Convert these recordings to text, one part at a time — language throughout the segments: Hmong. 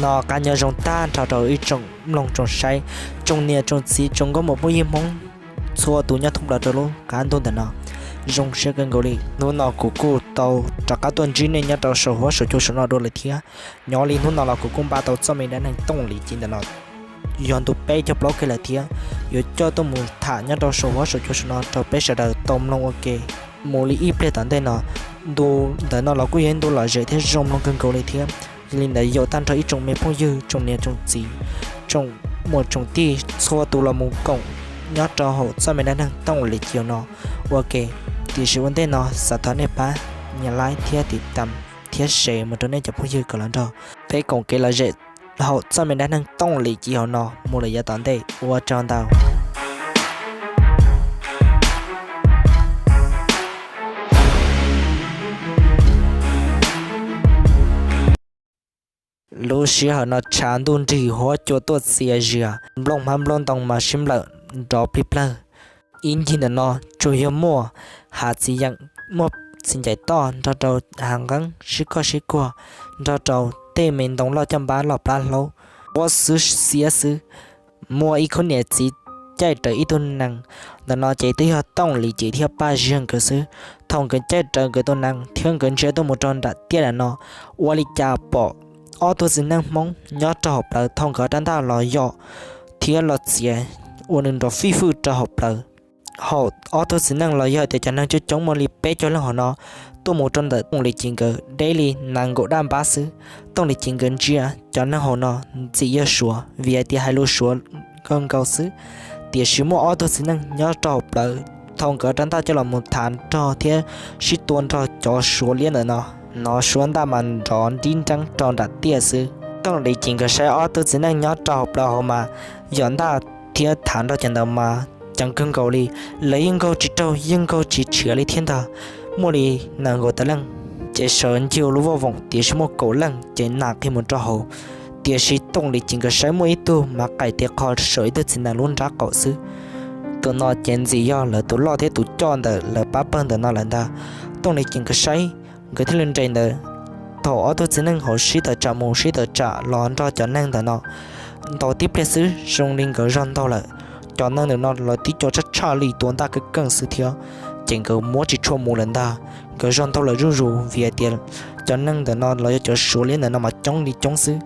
Qab nyob zoo tag nrho rau ib tsoom mloog tsoom saib, tsoom niam tsoom txiv tsoom nkauj muam phooj ywg Hmoob txhua tus nyob thoob plaws rau lub qab ntuj ntawm no. Zoo siab kawg nkaus li hnub no kuv kuj tau rov qab tuaj ntsib nej nyob rau saum huab saum cua saum no dua lawm thiab. Nyob li hnub no los kuv kuj npaj tau txoj me dab neeg Tooj Lis Ci ntawm no yog ntu peb caug plaub kiag lawm thiab, yuav coj tuaj mus tham nyob rau saum huab saum cua saum no rau peb sawv daws tau mloog ua ke mus li ib pliag tom ntej no. Ntu ntawm no los kuj yog ib ntu lom zem thiab zoo mloog kawg nkaus li thiab. Yog li ntawd yaum tag nrho ib tsoom me phooj ywg tsoom niam tsoom txiv, tsoom muam tsoom tij txhua tus los mus koom nyob rau hauv txoj me dab neeg Tooj Lis Ci no ua ke. Tiam sis ua ntej no xav thov nej pab nias like thiab tiv tam thiab share mus rau nej cov phooj ywg kom los nrog peb koom kev lom zem hauv txoj me dab neeg Tooj Lis Ci hauv no mus lawm yav tom ntej. Ua tsaug ntau. Lub sij hawm no tshav ntuj nrig huab cua tuaj txias zias, nplooj hmab nplooj ntoo mas sib nplawm nrov plig plawg. Ib ncig ntawm no tsuas yog muaj hav txiv yeem, muaj txiv ncaim toj nrog rau hav nqeeb sib koj sib kuag, nrog rau tej me ntoo loj caj npab loj plab hlaub, huab xwb xiab xwb. Muaj ib khub niam txiv caij rawv ib tug nees. Ntawm no ces twb yog Tooj Lis Ci thiab Paj Ziag nkawd xwb. Thaum nkawd caij rawv nkawd tus nees thiab nkawd ntsia tuaj mus rau nram tiaj ntawm no, ua li cas pom ob tug txiv neej Hmoob nyob rau hauv plawv thau nkawd rab ntaj los yog thiab los txiav ua nws nrov fij fwj rau hauv plawv. Hauv ob tug txiv neej los yog tias cov neeg coob coob muaj li peb caug leej hauv no tuaj mus rau ntawm Tooj Lis Ci nkawd deb li nees nkaum daj npab xwb. Tooj Lis Ci nkawd ntsia cov neeg hauv no ntxim yog Suav vim hais tias hais lus Suav kawg nkaus xwb. Tiam sis muaj ob tug txiv neej nyob rau hauv plawv thau nkawd rab ntaj coj los mus thav nrog thiab sib tua nrog cov Suav liab ntawm no, hnov suab ntaj mas nrov nrib nreeb rau nram tiaj xwb. Tooj Lis Ci nkawd saib ob tug txiv neej nyob rau hauv plawv hauv mas yog ntaj thiab thav nrog cov ntawd mas ceev kawg nkaus li. Lawv yeej nkaug tsis raug yeej nkaug tsis tshiav li thiab ntag, muaj li nees nkaum tawm leej ces sawv ncig lub voj voom, tiam sis muaj kaum leej ces nam qhia mus rau hauv. Tiam sis Tooj Lis Ci nkawd saib muaj ib tug mas qaim tes qho saum ib tug txiv nees lub nrab qaum xwb. Tus no ces ntxim yog lawv tus loj thiab tus coj ntawm lawv pab pawg ntawm no lawm ntag. Tooj Lis Ci nkawd saib, nkawd thiaj li nres ntawd. Thaum ob tug txiv neej hauv sib tawm tsam mus sib tawm tsam los nrog cov neeg ntawm no ntau tib pliag xwb zoo li nkawd zog ntaug lawm. Cov neeg ntawm no lawv tib co tshaj tshaj li tua ntaj keej keej xwb thiab, ces nkawd muab tsis tshua mus lawm ntag. Nkawd zog ntaug lawm zuj zus vim hais tias cov neeg ntawm no los yog cov Suav liab ntawm no mas coob li coob xwb.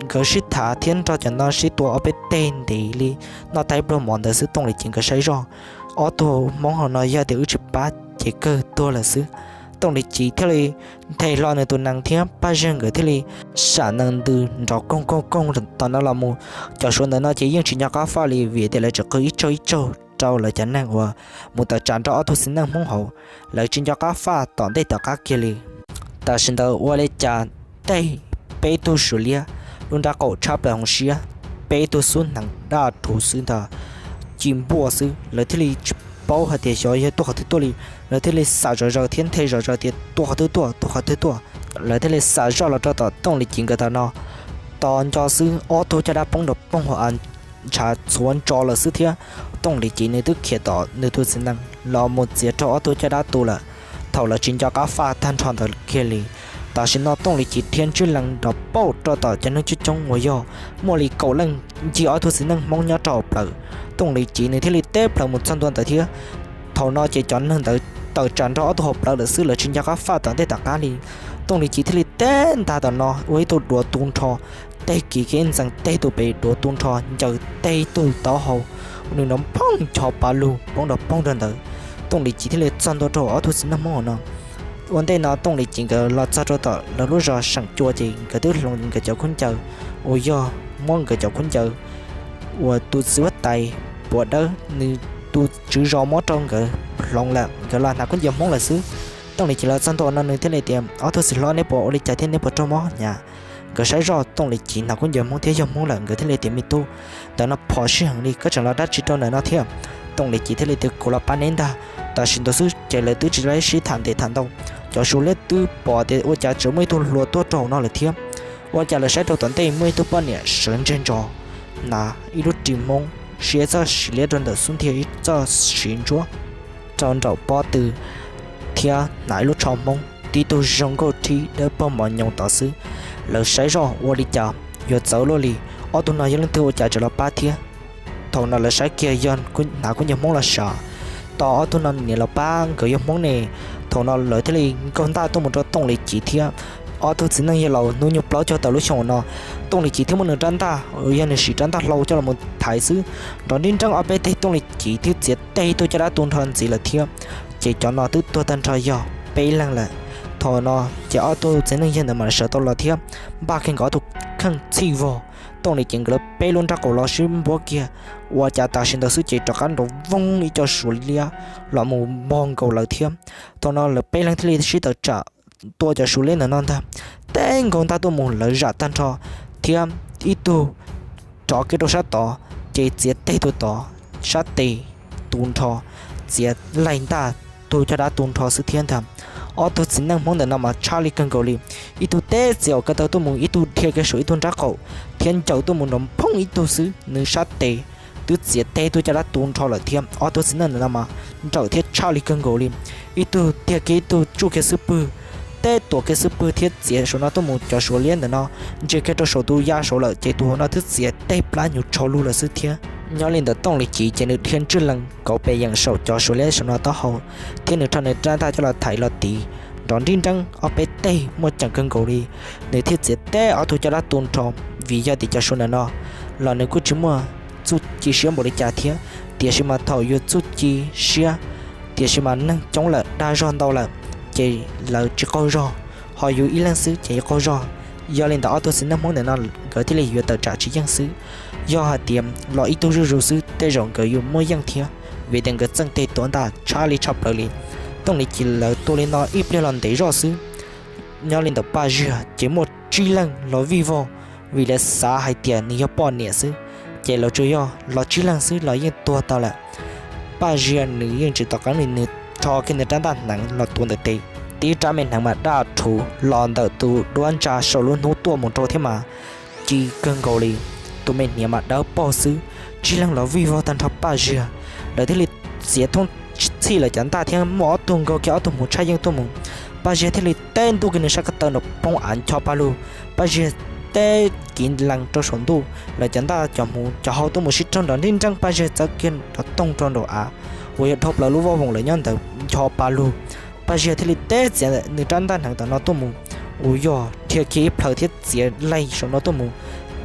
Nkawd sib thav thiab nrog cov no sib tua ob peb teg ntev li noj taib pluag mov ntawd xwb, Tooj Lis Ci nkawd saib zoj, ob tug Hmoob hauv no yog tias wb tsis pab ces kawg tuag lawm xwb. Tooj Lis Ci thiaj li nthe hlo nws tus nees thiab Paj Zeeg nkawd thiaj li sam nees ntws nrov koog koog koog tom no los mus. Cov Suav ntawm no ces yeej tsis nco qab faj li vim tias lawv tseem qw ib tsaug ib tsaug rau lawv cov neeg uas mus tawm tsam nrog ob tug txiv neej Hmoob hauv. Lawv tsis nco qab faj tom ntej tom qab kiag li. Tam sim ntawd ua li cas tej peb tug Suav liab lub nrab qaum tshab plaws hauv siab, peb tug xub hneev daj rhuv xwb ntag, ci npuaj xwb. Lawv thiaj li tsis paub hais tias xyov yog tuaj qhov twg tuaj li. Lawv thiaj li xam zom zaws thiab nthe zom zaws tias tuaj qhov twg tuaj, tuaj qhov twg tuaj. Lawv thiaj li xam zoj los rau tom Tooj Lis Ci nkawd tom no. Tos nco xwb ob tug caj dab poob nrov poog hauv av ntshav txhuav ntso lawm xwb thiab. Tooj Lis Ci nws twb khiav tom nws tus txiv nees los mus txiav rau ob tug caj dab tu lawm. Thaum lawv tsis nco qab faj tag nrho ntawd kiag li, tam sim no Tooj Lis Ci dhia ntswj lees nrov pauj rau tom cov neeg coob coob uas yog muaj li kaum leej ncig ob tug txiv neej Hmoob nyob rau hauv plawv. Tooj Lis Ci nws thiaj li teb plaws mus txog ntua ntawd thiab. Thaum no ces cov neeg ntawd tawm tsam nrog ob tug hauv plawv lawm xwb, lawv tsis nco qab faj tom ntej tom qab li. Tooj Lis Ci thiaj li teb ntag tom no ua ib tug duav tu nrho, teg kiv kiv ntxees teg tus pem duav tu nrho ncaws teg tug taub hau, nws nrov phooj ncho pa lug poob nrov poog rau ntawd. Tooj Lis Ci thiaj li txog ntua rau ob tug txiv neej Hmoob hauv no. Ua ntej no Tooj Lis Ci nkawd los txog rau tom lawv lub zos seem cua ces nkawd twb hloov nkawd cov khaub ncaws uas yog muab nkawd cov khaub ncaws uas tus txiv huab tais Puas Dawb nws tus tswv zos muab rau nkawd hloov lawm, nkawd los hnav khaub ncaws Hmoob lawm xwb. Tooj Lis Ci los txog ntua no nws thiaj li tias, ob tug txiv hlob, neb puas ua li cas thiab neb puas raug mob nyab? Nkawd saib zoj Tooj Lis Ci hnav khaub ncaws Hmoob thiab yog Hmoob lawm, nkawd thiaj li tias, me tub, ntawm no phom sij heev li, koj tseem los dab tsi rau ntawm no thiab? Tooj Lis Ci thiaj li tias, kuv los pab neb ntag. Tam sim ntawd xwb ces lawv twb tsis tau sib tham ntev tham ntau, cov Suav liab twb pom tias ua cas tseem muaj ib tug hluas tuaj rau hauv no lawm thiab. Ua cas lawv saib rau tom ntej muaj ib tug poj niam sawv ntseg ntsos, hnav ib lub ris Hmoob, siv txoj siv liab rau ntawm xub ntiag ib txoj siv ntsuab rau nraum pob tw thiab hnav ib lub tsho Hmoob, tib tug zoo nkauj rhib dawb paug mos nyoos tod xwb. Lawv saib zoj ua li cas yuav txawv luaj li. Ob tug no yog leej twg ua cas tseem los pab thiab? Thaum no lawv saib kiag yog hnav kub ncaws Hmoob los sav, tos ob tug no niam los pab nkawd yog Hmoob ne. Thaum no lawv thiaj li nkaug ntaj tuaj mus rau Tooj Lis Civ thiab. Ob tug txiv neej yawg laus hnub nyoog plaub caug tawm lub xyoo no, Tooj Lis Civ thiaj muab nws rab ntaj uas yog nws siv rab ntaj hlau coj los mus thaiv xwb, nrov nrib nreeb ob peb teg Tooj Lis Civ twb txiav teg ib tug caj dab tu nrho ntxiv lawm thiab. Ces cov no twb tuag tag nrho yog peb leeg lawm. Thaum no ces ob tug txiv neej yawg ntawd mam sawv tau los thiab npaj kiag nkawd ob tug kheej txhij vog, Tooj Lis Civ nkawd lawv peb lub nrab qaum los sib npuab kiag, ua cas tam sim ntawd xwb ces rov qab nrov voog ib co suav liab los mus npog nkaus lawv thiab. Thaum no lawv peb leeg thiaj li sib tawm tsam tua cov suav liab ntawm no ntag. Teb nkaug ntaj tuaj mus lawv zam tag nrho thiab ib tug rov kiag rau sab tod, ces txiav teg tus tod sab tes tu nrho, txiav laig ntaj tu caj dab tu nrho xwb thiab ntag. Ob tug txiv neej Hmoob ntawm no mas tshaj li kawg nkaus li, ib tug teb txiav ua ko taw tuaj mus, ib tug dhia kiag saum ib tug nrab qaum thiab ncaws tuaj mus nrov phooj ib tug xwb, nws sab tes twb txiav teg ib tug caj dab tu nrho lawm thiab. Ob tug txiv neej ntawm no mas nrawm thiab tshaj li kawg nkaus li, ib tug dhia kiag ib tug tsuj kiag xub pwg, teb tuav kiag xub pwg thiab txiav saum no tuaj mus, cov suav liab ntawm no ntsia kiag rau saum tus ya saud lawm ces tus hauv no twb txiav teg plab nyuag tsho lug lawm xwb thiab. Nyob li ntawm Tooj Lis Civ ces nws dhia ntswj lees kauv pes yeem saum cov suav liab saum no taub hau, thiab nws rho nws rab ntaj coj los thaiv los tiv nrov nrib nreeb ob peb teg muaj ceem kawg nkaus li, nws thiaj txiav teb ob tug caj dab tu nrho. Vim yog tias cov suav ntawm no los nws kuj tsis muaj txuj ci siab npaum li cas thiab, tiam sis mas thaum yuav txuj ci siab, tiam sis mas neeg coob lawm dag zog ntau lawm, ces lawv tsis qaug zog, ho yus ib leeg xwb ces yuav qaug zog. Yog li ntawd ob tug txiv neej Hmoob ntawm no nkawd thiaj li yuav tawm tsam tsis yeej xwb. Yog hais tias los ib tug zuj zus xwb tej zaum nkawd yuav muaj yeej thiab, vim tias nkawd txeej teg tuav ntaj tshaj li tshaj plaws li. Tooj Lis Civ lawv tua li no ib pliag los ntev zoj xwb, nyob li ntawm Paj Ziag ces muaj tsib leeg los vij vog, vim lawv xav hais tias nws yog poj niam xwb, ces lawv tsuas yog los tsib leeg xwb los yeej tuag tau lawm. Paj Ziag nws yeej tsis tom qeeb li, nws rho kiag nws rab ntaj hneev los tuav ntawm tes, tib rab me hneev mas daj rhuv los ntawm tus duab ntsa saum lub hnub tuaj mus rau thiab mas ci kawg nkaus li. Tus me hniav mas dawb paug xwb, tsib leeg los vij vog tag nrho Paj Ziag, lawv thiaj li txiav thoob txhij lawv cov ntaj thiab muaj ob tug nkaug kiag ob tug hmuv tshaj yeej tuaj mus. Paj Ziag thiaj li teb ntuj kiag nws sab ko taw nrov poob av ncho paj lug. Paj Ziag teb kiv lees rau saum ntuj, lawv cov ntaj cov hmuv cov hau tuaj mus sib raug nrov nrib nreeb, Paj Ziag txawb kiag nrov toog rau nraum av uas yog dhau plaws lub voj voom lawv nyob ntawd ncho paj lug. Paj Ziag thiaj li teb txiav nws rab ntaj hneev tom no tuaj mus, uas yog dhia kiag ib plhaw thiab txiav laig saum no tuaj mus,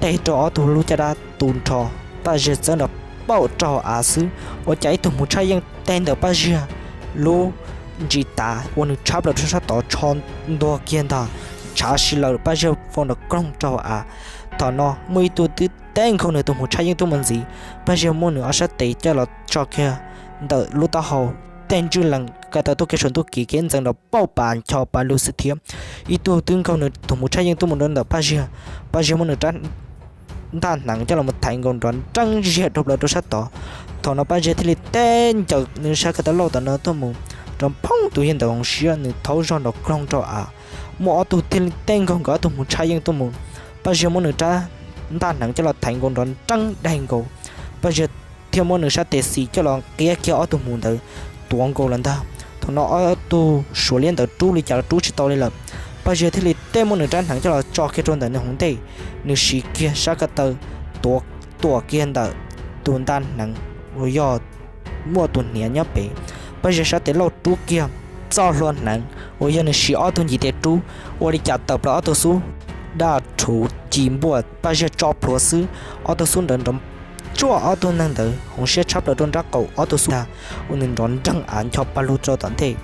teg rau ob tug lub caj dab tu nrho. Paj Ziag txawb nrov pauj rau hauv av xwb, ua cas ib tug hmuv tshaj yeej teg ntawm Paj Ziag lub ntsis tav uas nws tshab plaws rau sab tod tsho ntuag kiag ntag, ntshav si lawm, Paj Ziag vau nrov koog rau hauv av. Thaum no muaj ib tug twb teb nkaug nws tus hmuv tshaj yeej tuaj mus ntxiv, Paj Ziag muab nws ob sab tes coj los tso kiag ntawm lub taub hau, tej ntswj lees ko taw tuaj kiag saum ntuj kiv kiag ntxeev nrov pauj pas ncho pas lug xwb thiab. Ib tug twb nkaug nws tus hmuv tshaj yeej tuaj mus rau ntawm Paj Ziag, Paj Ziag muab nws rab ntaj hneev coj los thaiv nkaus nrov nreeb ziag dhau plaws rau sab tod. Thaum no Paj Ziag thiaj li teb ncaws nws sab ko taw lauj tom no tuaj mus, nrov phoob tus yawg ntawd hauv siab, nws thaub zog nrov koog rau av. Muaj ob tug thiaj li teb nkaug nkawd ob tug hmuv tshaj yeej tuaj mus, Paj Ziag muab nws rab ntaj hneev coj los thaiv nkaus nrov nreeb daig nkaus, Paj Ziag thiaj muab nws sab tes xis coj los qiab kiag ob tug hmuv ntawd tuav nkaus lawm ntag. Thaum no ob tug suav liab ntawd rub li cas los rub tsis tau li lawm, Paj Ziag thiaj li teb muab nws rab hneev coj los tso kiag rau ntawm nws hauv ntej, nws siv kiag sab ko taw tuav tuam kiag ntawm tus ntaj hneev uas yog muaj tus hniav nyob pem. Paj Ziag sab tes lauj rub kiag txoj hlua hneev uas yog nws siv ob tug ncig tes rub, ua li cas tawm plaws ob tug xub daj rhuv ci npuaj Paj Ziag tso plhuav xwb, ob tug xub ntawd nrov tsuaj ob tug neeg ntawd hauv siab tshab plaws rau nrab qaum ob tug xub ntag, ua nws nrov nreeg av ncho pa lug rau tom ntej.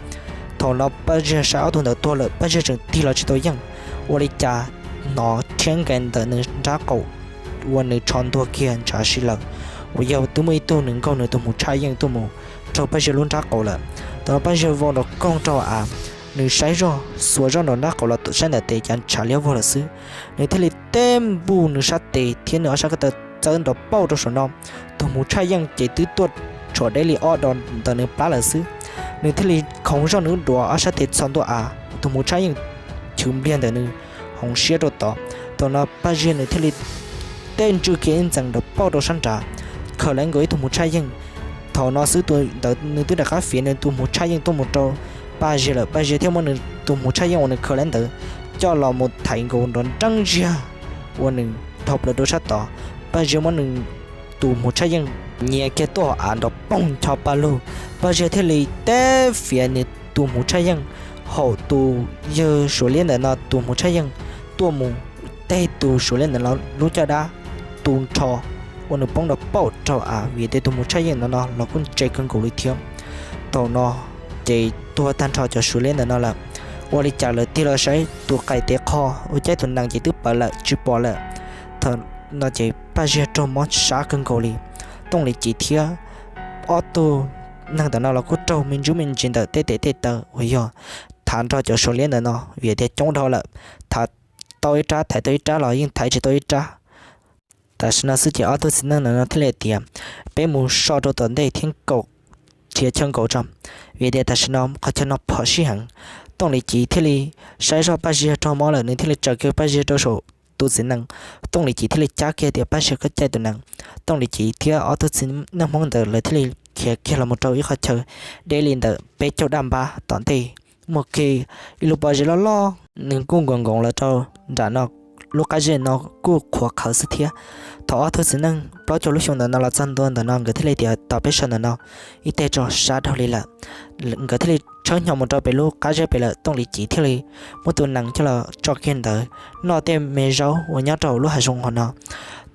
Thaum no Paj Ziag saib ob tug ntawd tuag lawm, Paj Ziag tseem tig los tsis tau yeej, ua li cas hnov rhiab nkaus ntawm nws nrab qaum uas nws tsho ntuag kiag ntshav si lawm, uas yog twb muaj ib tug nws nkaug nws tus hmuv tshaj yeej tuaj mus raug Paj Ziag lub nrab qaum lawm. Thaum no Paj Ziag vau nrov koog rau av, nws saib zoj xuas zoj nraum nrab qaum los saib ntawm tes cas ntshav liab vog lawm xwb. Nws thiaj li teb npuj nws sab tes thiab nws ob sab ko taw txawb nrov pauj rau saum no, tus hmuv tshaj yeej ces twb tuaj tshuam deb li ob do ntawm nws plab lawm xwb. Nws thiaj li khoov zoj nws lub duav ob sab tes txhos ntua av, tus hmuv tshaj yeej chwv npliag ntawm nws hauv siab rau tod. Thaum no Paj Ziag nws thiaj li teb ntswj kiag ib ntxees nrov pauj rau sab nrad, khaws lawv nkaus ib tug hmuv tshaj yeej. Thaum no xwb tus ntawd nws twb rov qab fiav nws tus hmuv tshaj yeej tuaj mus rau Paj Ziag lawm, Paj Ziag thiaj muab nws tus hmuv tshaj yeej uas nws khaws lawv ntawd coj los mus thaiv nkaus nrov nreeb ziag uas nws dhau plaws rau sab tod. Paj Ziag muab nws tus hmuv tshaj yeej nyiav kiag tuaj hauv av nrov poog ncho pa lug. Paj Ziag thiaj li teb fiav nws tus hmuv tshaj yeej hauv tus yawg Suav liab ntawm no tus hmuv tshaj yeej tuaj mus teg tus Suav liab ntawm no lub caj dab tu nrho ua nws poob nrov pauj rau av vim tias tus hmuv tshaj yeej ntawm no los kuj ntse kawg nkaus li thiab. Thaum no ces tuag tag nrho cov Suav liab ntawm no lawm. Ua li cas lawv tig los saib tus qais tes qho uas caij tus nees ces twb pawv lawm tsis pom lawm. Thaum no ces Paj Ziag raug mob sab kawg nkaus li. Tooj Lis Civ thiab ob tug neeg ntawm no los kuj raug me ntsuj me ntsis ntawm tej tes tej taw uas yog thav nrog cov Suav liab ntawm no vim tias coob dhau lawm, thav tau ib rab thaiv tau ib rab los yeej thaiv tsis tau ib rab. Tam sim no xwb ces ob tug txiv neej ntawm no thiaj li tias, peb mus so rau tom ntej thiab nkaum, nrhiav chaw nkaum tso, vim tias tam sim no qhov chaw no phom sij heev. Tooj Lis Civ thiaj li saib zoj Paj Ziag raug mob lawm nws thiaj li tsaws kiag Paj Ziag rau saum tus txiv nees. Tooj Lis Civ thiaj li cab kiag tias, Paj Ziag, koj caij tus nees. Tooj Lis Civ thiab ob tug txiv neej Hmoob ntawd lawv thiaj li khiav kiag los mus rau ib qhov chaw deb li ntawm peb caug daj npab tom ntej. Muaj kiag ib lub pob zeb loj loj nws kuj nkoos nkoos los rau nram no, lub qab zeb no kuj qhuav qhawv xwb thiab. Thaum ob tug txiv neej plaub caug lub xyoo ntawm no los txog ntua ntawm no nkawd thiaj li tias, tos peb sawv ntawm no ib teg tso, sab dhau li lawm. Nkawd thiaj li tshawb hnyo mus rau pem lub qab zeb pem lawm. Tooj Lis Civ thiaj li muab tus nees coj los tso kiag ntawd noj tej me zaub uas nyob rau lub hav zoov hauv no.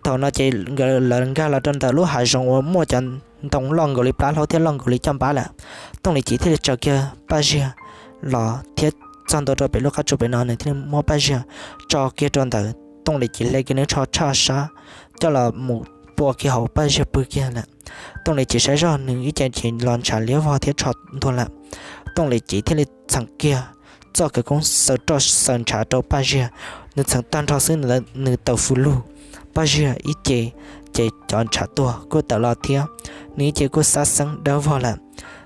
Thaum no ces nkawd lawv nkag los rau ntawm lub hav zoov uas muaj cov ntoo loj nkaus li plab hlaub thiab loj nkaus li caj npab lawm. Tooj Lis Civ thiaj li tsaws kiag Paj Ziag los thiab txog ntua rau pem lub qab tsuas pem no nws thiaj li muab Paj Ziag tso kiag rau ntawd. Tooj Lis Civ hle kiag nws tsho tshaj sab coj los mus pua kiag hauv Paj Ziag pw kiag lawm. Tooj Lis Civ saib zoj nws ib ce ces los ntshav liab vog thiab tsho ntuag lawm. Tooj Lis Civ thiaj li txheem kiag txoj khawv koob xaws roj xaws ntshav rau Paj Ziag, nws txheem tag nrho xwb nws tawm fws lug. Paj Ziag ib ce ces cov ntshav tuag kuj tawm los thiab, nws ib ce kuj xab xeeb dawb vog lawm.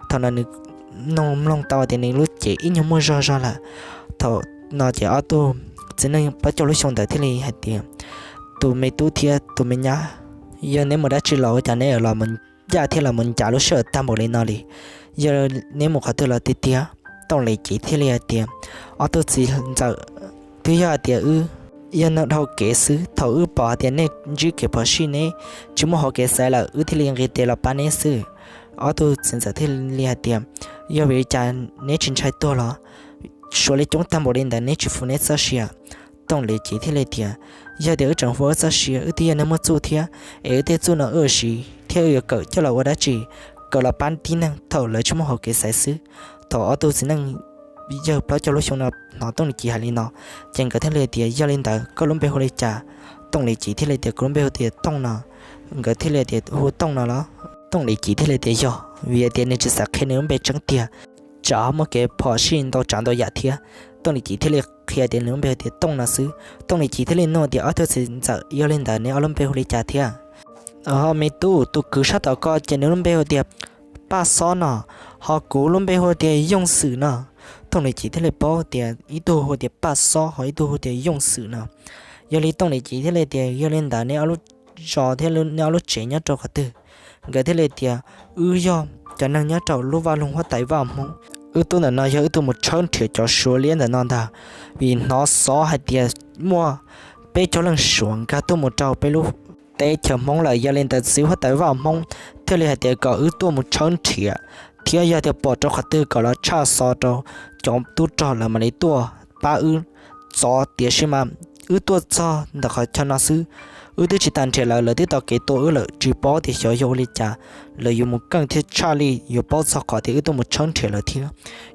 Thaum no nws mloog mloog tau tias nws lub cev ib nyuag muaj zog zog lawm. Thaum no ces ob tug txiv neej plaub caug lub xyoo ntawd thiaj li hais tias, tus me tub thiab tus me nyab, yog neb mus dab tsi los ua cas neb los ncaj thiab los mus ncav lub sij hawm tag npaum li no li? Yog neb mus qhov twg los tiag tiag? Tooj Lis Civ thiaj li hais tias, ob tug txiv ntxawm, twb yog hais tias wb yog neeg dhau kev xwb, thaum wb pom hais tias nej ntsib kev phom sij neb tsis muaj hauv kev xaiv lawm wb thiaj li nqis tes los pab neb xwb. Ob tug txiv ntxawm thiaj li hais tias, yog vim li cas neb tsis ntshai tuag los? Suav liab coob tag npaum li ntawd neb tsis fuv neb txoj sia. Tooj Lis Civ thiaj li tias, yog tias wb tseem fuv wb txoj sia wb twb yog neeg muaj txuj thiab, es wb tej txuj no wb ua siv thiab wb yuav kawm coj los ua dab tsi? Kawm los pab tib neeg thaum lawv tsis muaj hauv kev xaiv xwb. Thaum ob tug txiv neej yawg plaub caug lub xyoo no hnov Tooj Lis Civ hais li no, ces nkawd thiaj li tias, yog li ntawd koj lub npe hu li cas? Tooj Lis Civ thiaj li tias, kuv lub npe hu tias Tooj no. Nkawd thiaj li tias, hu Tooj no los? Tooj Lis Civ thiaj li tias, yog, vim tias nws tsis xav qhia nws lub npe tseeb tiag, tsam ho muaj kev phom sij ntau tsav ntau yam thiab. Tooj Lis Civ thiaj li qhia tias nws lub npe hu tias Tooj no xwb. Tooj Lis Civ thiaj li nug tias, ob tug txiv ntxawm, yog li ntawd neb ob lub npe hu li cas thiab? Ho me tub, tus kwv sab tom ko ces nws lub npe hu tias Paj Xob no, ho kuv lub npe hu tias Yooj Xwm no. Tooj Lis Civ thiaj li paub tias ib tug hu tias Paj Xob ho ib tug hu tias Yooj Xwm no. Yog li Tooj Lis Civ thiaj li tias, yog li ntawd neb ob lub zos thiab neb ob lub tsev nyob rau qhov twg? Nkawd thiaj li tias, wb yog cov neeg nyob rau lub vaj loog huab tais Vaj Hmoob. Wb tuaj ntawm no yog wb tuaj mus tshawb nrhiav cov Suav liab ntawm no ntag, vim hnov xov hais tias muaj peb caug leej Suav nkag tuaj mus rau peb lub teb chaws Hmoob lawm. Yog li ntawd txiv huab tais Vaj Hmoob thiaj li hais tias kom wb tuaj mus tshawb nrhiav, thiab yog tias pom rau qhov twg kom los tshaj xov rau cov tub rog lawv mam li tuaj pab wb txov. Tiam sis mas wb tuaj txog ntawm qhov chaw no xwb, wb twb tsis tas nrhiav lawv, lawv twb taug kev tua wb lawm, tsis paub tias xyov yog ua li cas lawv yuav mus keej thiab tshaj li yuav paub txog qhov tias wb tuaj mus tshawb nrhiav lawv thiab.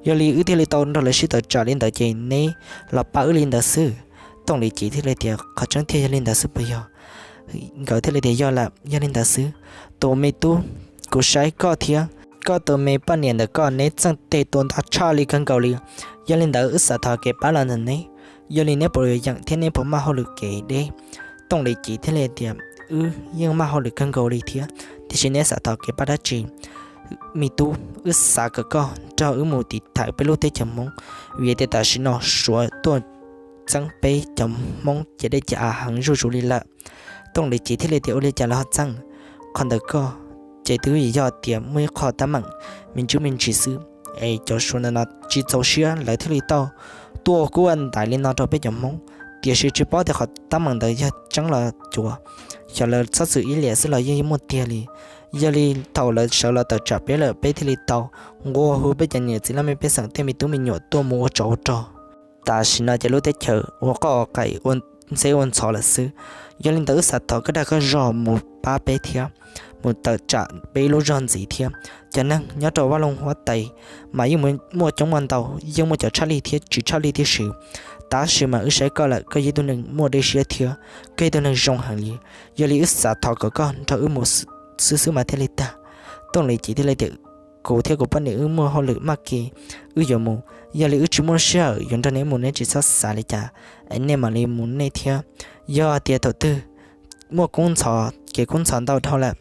Yog li wb thiaj li tau nrog lawv sib tawm tsam li ntawd ces neb los pab wb li ntawd xwb. Tooj Lis Civ thiaj li tias, qhov tseeb tiag yog li ntawd xwb puas yog? Nkawd thiaj li tias, yog lawm, yog li ntawd xwb. Tus me tub, kuv saib koj thiab koj tus me poj niam ntawm koj neb txeej tes tua nto tshaj li kawg nkaus li. Yog li ntawd wb xav thov kev pab los ntawm neb, yog li neb puas yeem thiab neb puas maj hauj lwm kev deb? Tooj Lis Civ thiaj li tias, wb yeej maj hauj lwm kawg nkaus li thiab, tiam sis neb xav thov kev pab dab tsi? Me tub, wb xav kom koj nrog wb mus tiv thaiv peb lub teb chaws Hmoob, vim tias tam sim no Suav tuaj txeeb peb cov Hmoob ciam dej ciam av heev zuj zus li lawm. Tooj Lis Civ thiaj li tias, ua li cas lawv ho txeeb? Qhov ntawm koj ces twb yog tias muaj ib qho teeb meem me ntsis me ntsis xwb, es cov Suav ntawm no tsis txaus siab lawv thiaj li tau tuaj kuaj ntais li no rau peb cov Hmoob. tiam sis tsis paub tias qhov teeb meem ntawd yog tseeb los cuav. Xyov lawv txhob txwm ib liam xwb los yeej muaj tiag li. Yog li thaum lawv sawv los tawm tsam peb lawm, peb thiaj li tau nqua hu peb cov niam txiv laj mej pej xeem tej me tub me nyuam tuaj mus ua tsov ua rog. Tam sim no ces lub teb chaws ua qoj ua qaim ua ntxheb ua ntxhov lawm xwb. Yog li ntawd wb xav thov koj dag koj zog mus pab peb thiab, mus tawm tsam peb lub zog ntxiv thiab. Cov neeg nyob rau Vaj Loog Huab Tais mas yeej muaj coob muaj ntau, yeej muaj cov tshaj lij thiab tsis tshaj lij tib si. Tab sis mas wb saib koj lawm, koj yog ib tug neeg muaj dej siab thiab koj yog ib tug neeg zoo heev li. Yog li wb xav thov kom koj nrog wb mus xwb xwb mas thiaj li tag. Tooj Lis Civ thiaj li tias, kuv thiab kuv poj niam wb muaj hauj lwm maj kev, wb yuav mus. Yog li wb tsis muaj sij hawm yuav nrog nej mus, nej tsis txhob xav li cas, es nej mam li mus nej thiab. Yog tias thaum twg muaj kub ntxhov, kev kub ntxhov ntau dhau lawm,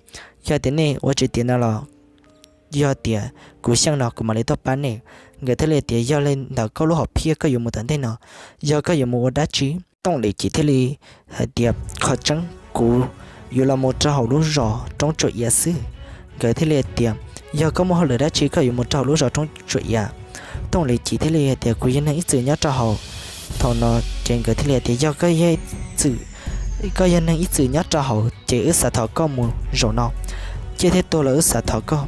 yog tias nej ua tsis tiav no los yog tias kuv xyeej no kuv mam li tuaj pab nej. Nkawd thiaj li tias, yog li ntawd koj lub hom phiaj koj yuav mus tom ntej no, yog koj yuav mus ua dab tsi? Tooj Lis Civ thiaj li hais tias, qhov tseeb kuv yuav los mus rau hauv lub zos Roob Tsuam Iav xwb. Nkawd thiaj li tias, yog koj muaj hauj lwm dab tsi koj yuav mus rau hauv lub zos Roob Tsuam Iav? Tooj Lis Civ thiaj li hais tias, kuv yog neeg ib txwm nyob rau hauv. Thaum no ces nkawd thiaj li hais tias, yog koj yog ib txwm, koj yog neeg ib txwm nyob rau hauv ces wb xav thov koj mus zaum no, ciaj thiab tuag los wb xav thov koj.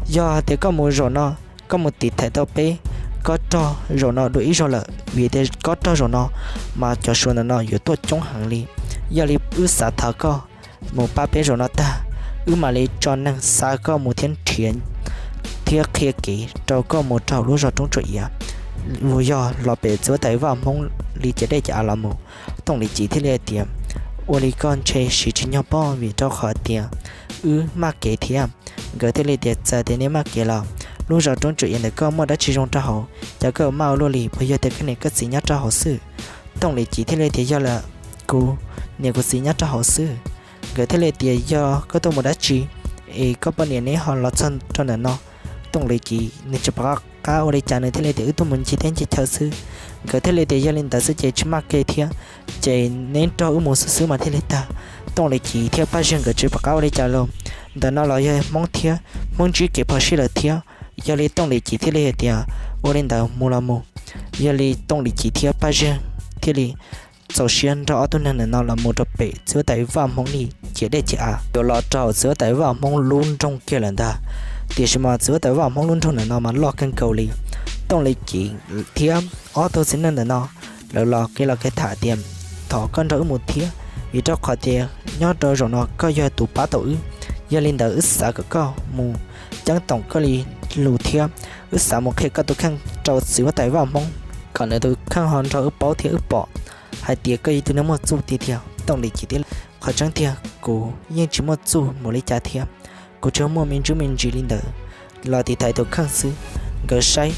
Yog hais tias koj mus zaum no, koj mus tiv thaiv tau peb kob rog zaum no dua ib zaug lawm, vim tias kob rog zaum no mas cov Suav ntawm no yuav tuaj coob heev li. Yog li wb xav thov koj mus pab peb zaum no tag, wb mam li tso neeg xa koj mus thiab nrhiav thiab qhia kev rau koj mus rau hauv lub zos Roob Tsuam Iav, los yog los pem txiv huab tais Vaj Hmoob li ciam dej ciam av los mus. Tooj Lis Civ thiaj li hais tias, ua li koj ntshe siv tsis nyog pob, vim rau qhov tias wb maj kev thiab. Nkawd thiaj li tias, txawm tias nej maj kev los lub zos Roob Tsuam Iav ntawm koj muaj dab tsi zoo rau hauv, cas koj maj ua luaj li, puas yog tias koj niam koj txiv nyob rau hauv xwb? Tooj Lis Civ thiaj li tias, yog lawm, kuv niam kuv txiv nyob rau hauv xwb. Nkawd thiaj li tias, yog koj tuaj mus dab tsi es koj poj niam neb ho los txog rau ntawm no? Tooj Lis Civ nws tsis pom qab ua li cas, nws thiaj li tias, wb tuaj mus ncig teb ncig chaw xwb. Nkawd thiaj li tias, yog li ntawd xwb ces tsis maj kev thiab, ces neb nrog wb mus xwb xwb mas thiaj li tag. Tooj Lis Civ thiab Paj Ziag nkawd tsis pom qab ua li cas los, ntawm no los yog Hmoob thiab, Hmoob ntsib kev phom sij lawm thiab. Yog li Tooj Lis Civ thiaj li hais tias, ua li ntawd mus los mus. Yog li Tooj Lis Civ thiab Paj Ziag thiaj li txaus siab nrog ob tug neeg ntawm no los mus rau pem txiv huab tais Vaj Hmoob li ciam dej ciam av, yuav los rau hauv txiv huab tais Vaj Hmoob lub nroog kiag lawm ntag. Tiam sis mas txiv huab tais Vaj Hmoob lub nroog ntawm no mas loj kawg nkaus li. Tooj Lis Civ thiab ob tug txiv neej ntawm no, lawv los kev los kev tham tias, thov koj nrog wb mus thiab, vim rau qhov tias nyob rau zaum no koj yog tus pab tau wb. Yog li ntawd wb xav kom koj mus ceeb toom koj li lus thiab wb xav mus qhia koj tus kheej rau txiv huab tais Vaj Hmoob, kom nws tus kheej ho nrog wb paub thiab wb pom hais tias koj yog tus neeg muaj txuj tiag tiag. Tooj Lis Civ tias, qhov tseeb tiag kuv yeej tsis muaj txuj npaum li cas thiab, kuv tsuas muaj me ntsuj me ntsis li ntawd los tiv thaiv tus kheej xwb. Nkawd saib,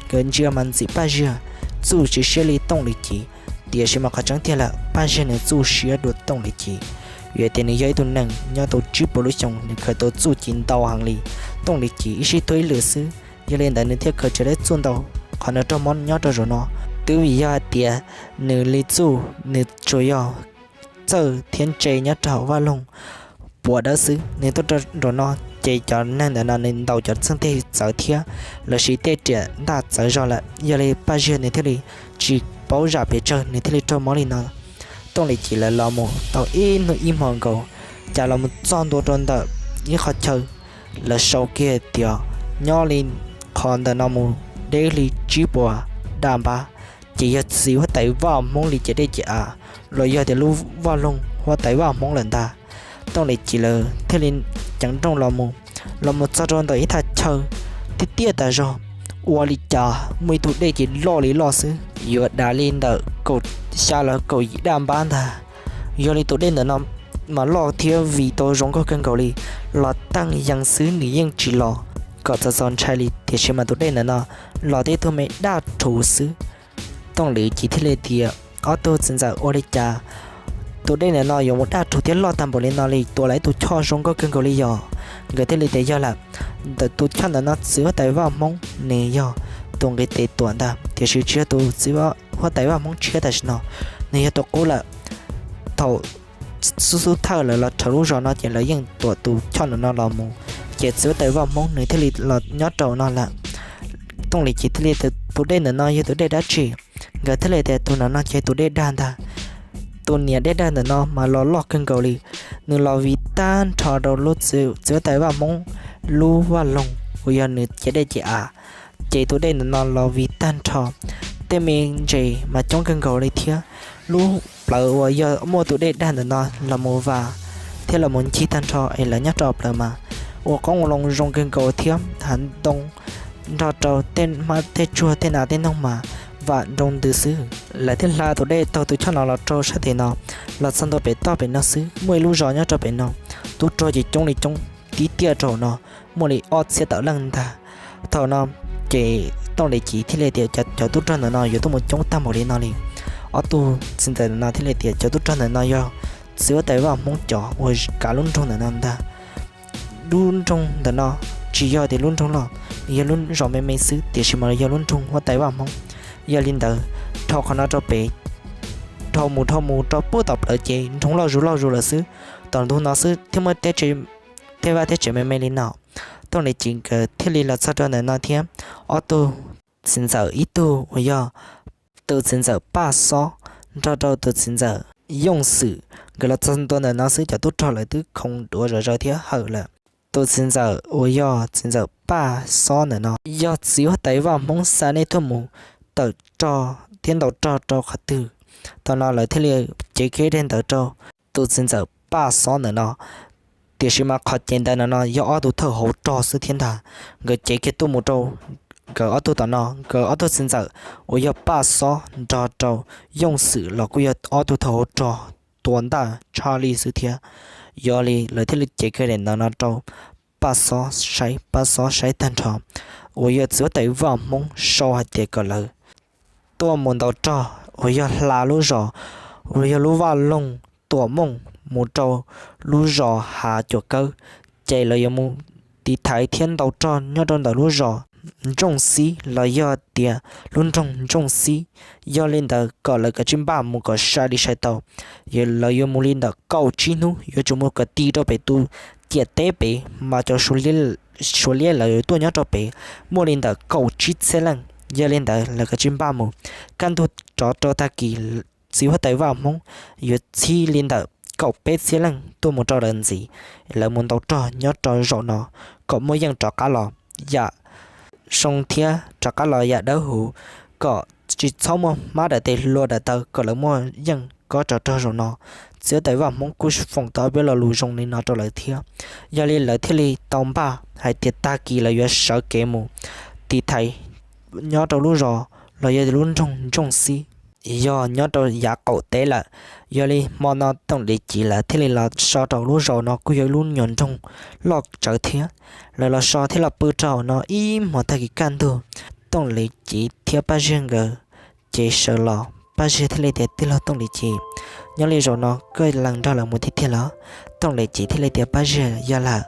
nkawd ntsia mas ntxim Paj Ziag txuj siab li Tooj Lis Civ, tiam sis mas qhov tseeb tiag lawm Paj Ziag nws txuj siab dua Tooj Lis Civ, vim tias nws yog ib tug neeg nyob tau tsib puas lub xyoo nws khaws tau txuj ci ntau heev li. Tooj Lis Civ ib sib tuag ib lwm xwb, yog li ntawd nws thiaj khaws tsis tau txuj ntau. Qhov nws raug mob nyob rau zaum no twb vim yog hais tias nws li txuj nws tsuas yog txawj thiab ntse nyob rau hauv Vaj Loog puas dawb xwb. Nws tuaj rau zaum no ces cov neeg ntawm no nws ntaus cov txheej tej txawv thiab lossis tej riam ntaj txawv zog lawm, yog li Paj Ziag nws thiaj li tsis paub zam pes tsawg nws thiaj li raug mob li no. Tooj Lis Civ lawv los mus tau ib hnub ib hmo nkaus, cas los mus txog ntua rau ntawm ib qhov chaw, lawv sau kiag tias nyob li qhov ntawm no mus deb li tsib puas daj npab, ces yog txiv huab tais Vaj Hmoob li ciam dej ciam av, los yog tias lub Vaj Loog huab tais Vaj Hmoob lawm ntag. Tooj Lis Civ lawv thiaj li ceev nrooj los mus, los mus txog rau ntawm ib thaj chaw tiaj tiaj tas zog, ua li cas muaj ib tug dej ces loj li loj xwb, yuav dav li ntawm kaum xya los kaum yim daj npab ntag. Yog li tus dej ntawm no mas loj thiab vim tau zoo nkauj kawg nkaus li, los teej yees xwb nws yeej tsis los kom txog txog ntshai li, tiam sis mas tus dej ntawm no los tej tug me daj rhuv xwb. Tooj Lis Civ thiaj li tias, ob tug txiv ntxawm, ua li cas tus dej ntawm no yuav mus daj rhuv thiab loj tag npaum li no li, tua lawv ib tug choj zoo nkauj kawg nkaus li yog? Nkawd thiaj li tias, yog lawm, ntawm tus choj ntawm no txiv huab tais Vaj Hmoob nws yog tus nqis tes tuam ntag, tiam sis tsis yog tus txiv huab tais Vaj Hmoob tshiab tam sim no, nws yog tus qub lawm. Thaum xub xub thawj lawv los rhawv lub zos no ces lawv yeej tuam tus choj ntawm no los mus, ces txiv huab tais Vaj Hmoob nws thiaj li los nyob rau no lawm. Tooj Lis Civ thiaj li tias, tus dej ntawm no yog tus dej dab tsi? Nkawd thiaj li tias, tus ntawm no ces tus dej dag ntag. Tus niam dej daj ntawm no mas los loj kawg nkaus li, nws los vij tag nrho rau lub txiv huab tais Vaj Hmoob lub vaj loog uas yog nws cev dej cev av. Ces tus dej ntawm no los vij tag nrho, tej me ntses mas coob kawg nkaus li thiab. Lub plawv uas yog muaj tus dej daj ntawm no los mus vas thiab los mus ncig tag nrho es lawv nyob rau plawv mas ua qoob ua loo zoo kawg nkaus thiab hav ntoo nrog rau tej hmab tej tsuag tej nas tej noog mas vam nroo ntws xwb. Lawv thiaj hla tus dej taug tus choj no los rau sab tim no, los txog ntua pem toj pem no xwb muaj ib lub zos nyob rau pem no, tub rog ces coob li coob tib tiaj rau no, muaj li ob txhiab tawm leej ntag. Thaum no ces Tooj Lis Civ thiaj li tias cov tub rog ntawm no yuav tuaj mus coob tag npaum li no li. Ob tug txiv ntxawm ntawm no thiaj li tias cov tub rog ntawm no yog txiv huab tais Vaj Hmoob cov uas kav lub nroog ntawm no ntag. Lub nroog ntawm no tsis yog tias lub nroog loj, yog lub zos me me xwb tiam sis mas yog lub nroog huab tais Vaj Hmoob. Yog li ntawd, dhau qhov no rau pem, dhau mus dhau mus rau puag tom plawv ces nroog loj zuj loj zuj lawm xwb. Tom ntug no xwb thiaj muaj tej vaj tej tsev me me li no. Tooj Lis Civ nkawd thiaj li los txog rau ntawm no thiab. Ob tug txiv ntxawm, ib tug uas yog tus txiv ntxawm Paj Xob nrog rau tus txiv ntxawm Yooj Xwm, nkawd los txog ntua ntawm no xwb cov tub rog lawv twb khoov duav zom zaws thiab hawm lawm. Tus txiv ntxawm uas yog txiv ntxawm Paj Xob ntawm no yog txiv huab tais Vaj Hmoob xa nej tuaj mus tawm rog thiab ntaus rog rau qhov twg? Thaum no lawv thiaj li cev kiag daim ntawv rau tus txiv ntxawm Paj Xob ntawm no. Tiam sis mas qhov cev ntawv ntawm no yog ob tug thawj hauv rog xwb thiab ntag. Nkawd cev kiag tuaj mus rau nkawd ob tug tom no, nkawd ob tug txiv ntxawm uas yog Paj Xob nrog rau Yooj Xwm los kuj yog ob tug thawj hauv rog tua ntaj tshaj li xwb thiab. Yog li lawv thiaj li cev kiag daim ntawv no rau Paj Xob saib, Paj Xob saib tag nrho uas yog txiv huab tais Vaj Hmoob sau hais tias kom lawv tuaj mus ntaus rog uas yog hla lub zos uas yog lub vaj loog Tuam Mooj mus rau lub zos Hav Cuam Kawb, ces lawv yuav mus tiv thaiv thiab ntaus rog nyob rau ntawm lub zos Ntsooj Xib los yog tias lub nroog Ntsooj Xib. Yog li ntawd kom lawv kav tsij npaj mus kom sai li sai tau. Lawv yuav mus li ntawm kaum tsib hnub, yuav tsum mus kom ti rau pem tus ciam teb pem mas cov Suav liab lawv yuav tuaj nyob rau pem muaj li ntawm kaum tsib txhiab leej. Yog li ntawd lawv kav tsij npaj mus. Kaj ntug rov rau tag kis txiv huab tais Vaj Hmoob yuav txhij li ntawm kaum peb txhiab leej tuaj mus rau lawv ntxiv, lawv mus ntaus rog nyob rau zaum no kom muaj yeej rov qab los yam zoo thiab rov qab los yam dawb huv, kom tsis txhob muaj hmab dam tes hlua dam taw, kom lawv muaj yeej kob tsov rog zaum no. Txiv huab tais Vaj Hmoob kuj foom tau ob peb lo lus zoo li no rau lawv thiab. Yog li lawv thiaj li tau npaj hais tias tag kis lawv yuav sawv kev mus tiv thaiv nyob rau lub zos los yog lub nroog Ntsooj Xib, yog nyob rau yav qaum teb lawm. Yog li hmo no Tooj Lis Civ lawv thiaj li los so rau lub zos no kuj yog ib lub nyuag nroog loj tsawv thiab. Lawv los so thiab los pw rau hauv no ib hmos tag kis kaj ntug, Tooj Lis Civ thiab Paj Ziag nkawd ces sawv los. Paj Ziag thiaj li tias, Tij laug Tooj Lis Civ, nyob li zaum no koj lees nrog lawv mus tiag tiag los? Tooj Lis Civ thiaj li tias, Paj Ziag, yog lawm,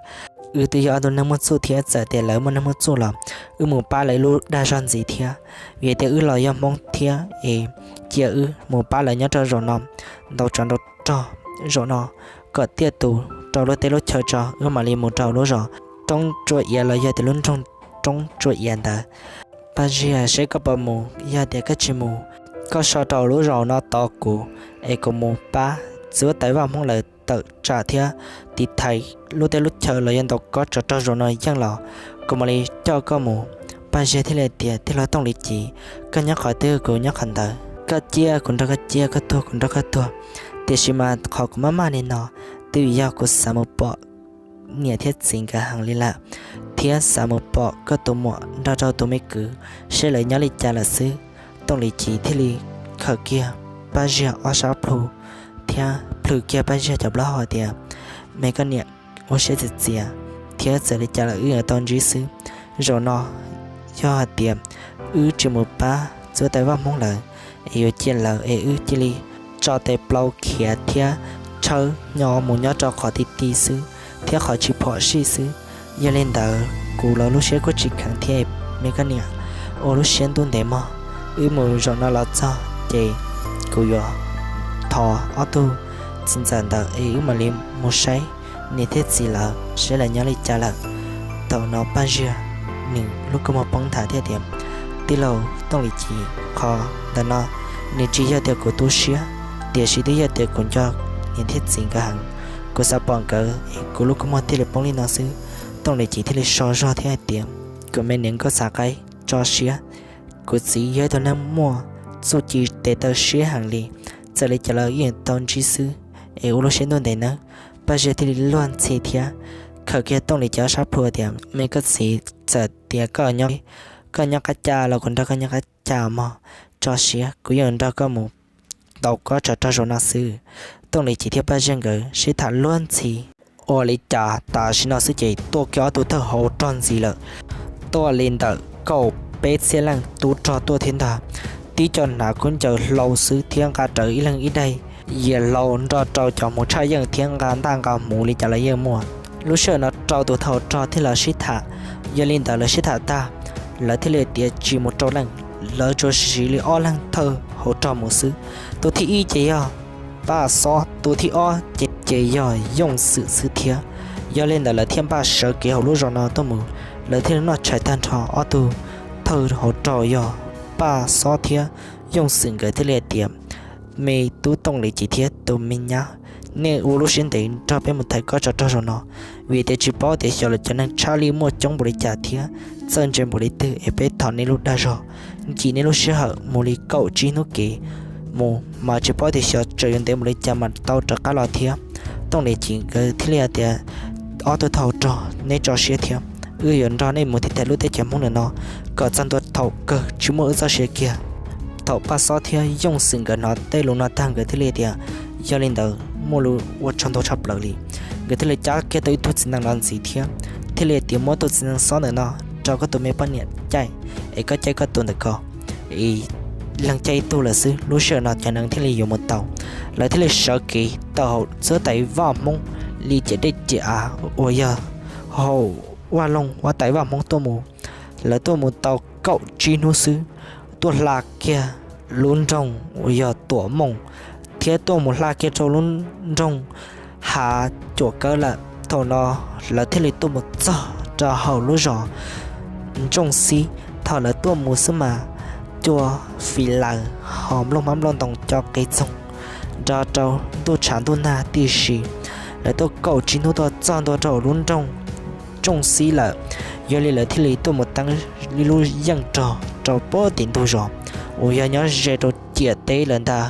wb twb yog ob tug neeg muaj txuj thiab, txawm tias lawv muaj neeg muaj txuj los wb mus pab lawv ib lub dag zog ntxiv thiab. Vim tias wb los yog Hmoob thiab es cia wb mus pab lawv nyob rau zaum no, ntaus tsov ntaus rog zaum no kom tiaj tus rau lub teb lub chaw tso, wb mam li mus rau lub zos Roob Tsua Iav los yog tias lub nroog Roob Tsua Iav ntawd. Paj Ziag, seb koj puas mus, yog tias koj tsis mus, koj so rau lub zos no tos kuv es kuv mus pab txiv huab tais Vaj Hmoob lawv tawm tsam thiab tiv thaiv lub teb lub chaw los yog ntaus kob tsov rog zaum no yeej los kuv mam li coj koj mus. Paj Ziag thiaj li tias, Tij laug Tooj Lis Civ, koj nyob qhov twg kuv nyob qhov ntawd, koj ciaj kuv nrog koj ciaj, koj tuag kuv nrog koj tuag. Tiam sis mas qhov kuv maj maj li no twb vim yog kuv xav mus pom niam thiab txiv nkawd heev li lawm, thiab xav mus pom koj tus muam nrog rau tus me kwv seb lawv nyob li cas lawm xwb. Tooj Lis Civ thiaj li khawm kiag Paj Ziag ob sab plhu thiab plhws kiag Paj Ziag cov plaub hau tias, Me koj niam, ua siab txias txias thiab txawm li cas los wb yuav tau ntsib xwb. Zaum no yog hais tias wb tsis mus pab txiv huab tais Vaj Hmoob lawv es yuav cia lawv es wb cia li tso tes plaub khiav thiab tshawb nyo mus nyob rau qhov ti ti xwb thiab qhov tsis phom sij xwb. Yog li ntawd kuv los lub siab kuj tsis kheev thiab, me koj niam, ua lub siab ntuj ntev mog. Wb mus zaum no los txog ces kuv yuav thov ob tug txiv ntxawm ntawd es wb mam li mus saib niam thiab txiv lawv seb lawv nyob li cas lawm. Thaum no Paj Ziag nws lub kua muag poob nthav thiab tias, Tij laug Tooj Lis Civ, qhov ntawm no nws tsis yog tias kuv tu siab tiam sis twb yog tias kuv nco niam thiab txiv nkawd heev, kuv xav pom nkawd es kuv lub kua muag thiaj li poob li no xwb. Tooj Lis Civ thiaj li so zog thiab hais tias, kuv me niam nkauj Xav Qaib, tso siab, kuv txiv yog ib tug neeg muaj txuj ci tes taw siab heev li, txawm li cas los yeej tau ntsib xwb, es ua lub siab ntuj ntev nawb. Paj Zaj thiaj li luag ntxhi thiab khawm kiag Tooj Lis Civ ob sab plhu tias, me koj txiv, txawm tias koj nyob qab cas los kuv nrog koj nyob qab cas mog, tso siab kuv yeej nrog koj mus tau kob tsov rog zaum no xwb. Tooj Lis Civ thiab Paj Zaj nkawd sib tham luag ntxhi ua li cas tam sim no xwb ces tuaj kiag ob tug thawj hauv rog ntxiv lawm. Tuaj li ntawm kaum peb txhiab leej tub rog tuaj thiab ntag. Tib co hnav khaub ncaws hlau xwb thiab nqa rawv ib leeg ib daim yias hlau nrog rau cov hmuv tshaj yeej thiab nqa ntaj nqa hmuv li cas los yeej muaj. Lub sij hawm no rau tus thawj hauv rog thiab lawv sib tham. Yog li ntawd lawv sib tham tag, lawv thiaj li tias tsis mus rau leej, lawv tsuas siv li ob leeg thawj hauv rog mus xwb. Tus thib ib ces yog Paj Xob, tus thib ob ces yog Yooj Xwm xwb thiab. Yog li ntawd lawv thiaj npaj sawv kev hauv lub zos no tuaj mus. Lawv thiaj li noj tshais tag nrho, ob tug thawj hauv rog yog Paj Xob thiab Yooj Xwm nkawd thiaj li hais tias, me tub Tooj Lis Civ thiab tus me nyab, nej ua lub siab ntev nrog peb mus thaiv kob tsov rog zaum no, vim tias tsis paub tias xyov lawv cov neeg tshaj lij muaj coob npaum li cas thiab txawj ntse npaum li twg es peb thov nej lub dag zog ncim nej lub sij hawm mus li kaum tsib hnub kev mus mas tsis paub tias xyov tseem yuav ntev npaum li cas mas tau rov qab los thiab. Tooj Lis Civ nkawd thiaj li hais tias, ob tug thawj hauv rog, neb tso siab thiab, wb yuav nrog nej mus tiv thaiv lub teb chaws Hmoob ntawm no kom txog ntua thaum kawg tsis muaj wb txoj sia kiag. Thaum Paj Xob thiab Yooj Xwm nkawd hnov tej lus no tag nkawd thiaj li tias, yog li ntawd muaj lus ua tsaug ntau tshaj plaws li. Nkawd thiaj li cab kiag tau ib tug txiv nees los ntxiv thiab thiaj li tias, muab tus txiv nees xob ntawm no rau koj tus me poj niam caij, es koj caij koj tus ntawm ko, es leeg caij ib tug lawm xwb, lub sij hawm no cov nees thiaj li yuav mus tau. Lawv thiaj li sawv kev tawm hauv xwb tais vaj Hmoob li ciam dej ciam av uas yog hauv Vaj Loog huab tais vaj Hmoob tuaj mus. Lawv tuaj mus tau kaum tsib hnub xwb, tuaj hla kiag lub nroog uas yog Tuam Mooj, thiab tuaj mus hla kiag rau lub nroog Hav Cuam Kawb lawm. Thaum no lawv thiaj li tuaj mus txog rau hauv lub zos Ntsooj Xib. Thaum lawv tuaj mus xwb mas cua fis laws ho nplooj hmab nplooj ntoo co qe txoog nrog rau ntuj tshav ntuj nag tib si. Lawv tuaj kaum tsib hnub tuaj txog ntua rau hauv lub nroog Ntsooj Xib lawm, yog li lawv thiaj li tuaj mus teeb ib lub yeej rog rau puag tim ntug zos uas yog nyob ze rau ciam teb lawm ntag.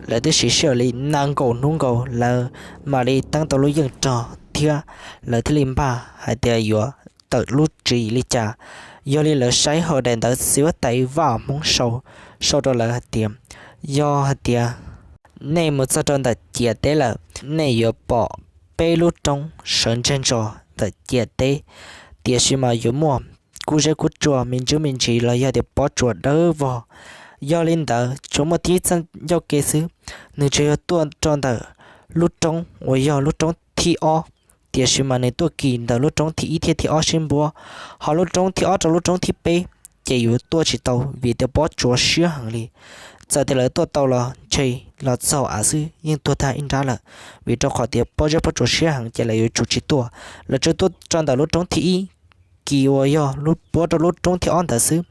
Lawv twb siv sij hawm li nees nkaum hnub nkaus lawv mam li teeb tau lub yeej rog thiab lawv thiaj li npaj hais tias yuav tawm lub tswv yim li cas. Yog li lawv saib hauv daim ntawv txiv huab tais vaj Hmoob sau, sau rau lawv hais tias, yog hais tias nej mus txog rau ntawm ciam teb lawm, nej yuav pom peb lub roob sawv ntseg ntso ntawm ciam teb, tiam sis mas yuav muaj kub zeb kub tsua me ntsis me ntsis los yog tias pob tsuas dawb vog. Yog li ntawd tsuas muaj tib txoj ncauj ke xwb, nws tsuas yog tuaj rau ntawm lub roob uas yog lub roob thib ob, tiam sis mas nws tuaj kis ntawm lub roob thib ib thiab thib ob sib npuab, ho lub roob thib ob rau lub roob thib peb ces yuav tuaj tsis tau vim tias pob tsuas siab heev li. Txawm tias lawv tuaj tau los ntshe los txog av xwb yeej tuag tag ib nrab lawm, vim rau qhov tias pob zeb pob tsuas siab heev ces lawv yuav tsum tsis tuaj. Lawv tsuas tuaj rau ntawm lub roob thib ib kis uas yog lub puab rau lub roob thib ob ntawd xwb.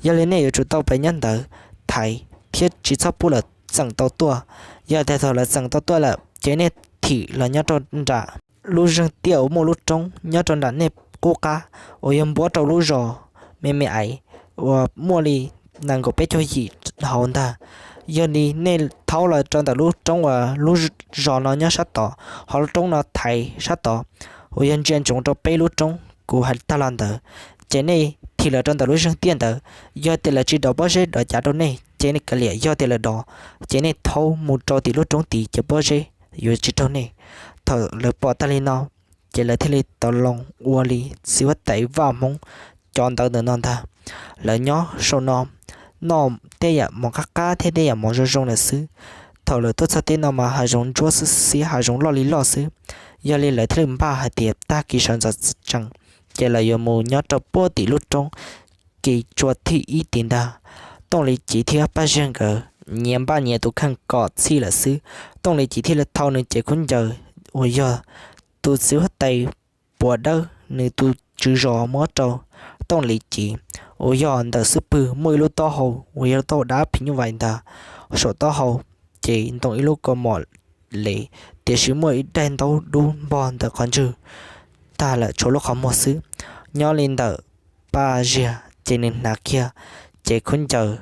Yog li nej yuav tsum tau pem nyob ntawd thaiv thiab tsis txhob pub lawv txeem tau tuaj. Yog tias thaum lawv txeem tau tuaj lawm ces nej thim los nyob rau nram lub zeeg tiaj uas muaj lub roob nyob rau nram nej qub qab uas yog npuab rau lub zos me me aiv uas muaj li nees nkaum peb caug yim hauv ntag. Yog li nej thaub los rau ntawm lub roob uas lub zos no nyob sab tod, ho lub roob no thaiv sab tod uas yog ntsia ntsoov rau peb lub roob kuv hais tag los ntawd, ces nej thim los rau ntawm lub zeeg tiaj ntawd. Yog tias lawv tsis dov pob zeb dov cav rau nej ces nej kav liam, yog tias lawv dov ces nej thaub mus rau tim lub roob tid ces pob zeb yuav tsis raug nej. Thaum lawv pom tag li no ces lawv thiaj li tau loo ua li txiv huab tais vaj Hmoob cov ntawv ntawm no ntag. Lawv nyob saum no noj tej yam mov qab qab thiab tej yam mov zoo zoo lawm xwb. Thaum lawv tuaj txog teb no mas hav zoov ntsuab xwb xiab, hav zoov loj li loj xwb. Yog li lawv thiaj li npaj hais tias tag kis sawv ntxov tsees ces lawv yuav mus nyob rau puag tim lub roob kis tsua thib ib tid ntag. Tooj Lis Civ thiab Paj Zaj nkawd nyias npaj nyias tus kheej kom txhij lawm xwb. Tooj Lis Civ thiaj li thau nws cev khaub ncaws uas yog tus txiv huab tais puas dawb nws tus tswv zos muab rau Tooj Lis Civ, uas yog ntawm xub pwg muaj ib lub taub hau uas yog taub hau dab phim nyuj vais ntag saum taub hau. ces ntoo ib lub kaus mom lev, tiam sis muaj ib daim ntaub dub npog ntawm qhov ntswg tag lawm tshuav lub qhov muag xwb. Nyob li ntawm Paj Ziag ces nws hnav kiag cev khaub ncaws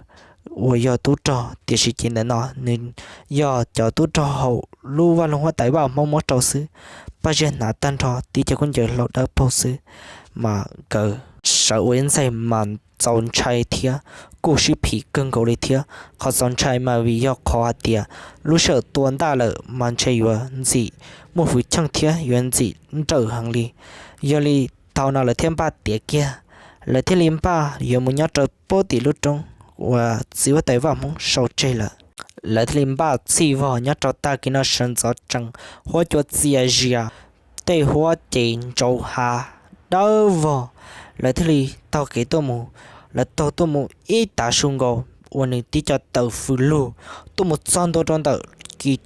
uas yog tub rog, tiam sis cev ntawm no nws yog cov tub rog hauv lub vaj loog huab tais Vaj Hmoob muab rau xwb. Paj Ziag hnav tag nrho tib cov khaub ncaws hlau dawb paug xwb, mas nkawd sawv ua ib ntxaig mas txaus ntshai thiab kuj sib phim kawg nkaus li thiab. Qhov txaus ntshai mas vim yog qhov hais tias lub sij hawm tua ntaj lawm mas ntshe yuav ntxim muaj hwv chim thiab yuav ntxim nrawm heev li. Yog li thaum no lawv thiaj npaj tiav kiag, lawv thiaj li npaj yuav mus nyob rau pem tim lub roob uas txiv huab tais Vaj Hmoob sau tseg lawm. Lawv thiaj li npaj txhij vog nyob rau tag kis no sawv ntxov tsees, huab cua txias zias, tej huab ces ntsauv hav dawb vog. Lawv thiaj li taug kev tuaj mus. Lawv taug tuaj mus ib tav su nkaus uas nws tib co taws fws lug tuaj mus txog ntua rau ntawm kis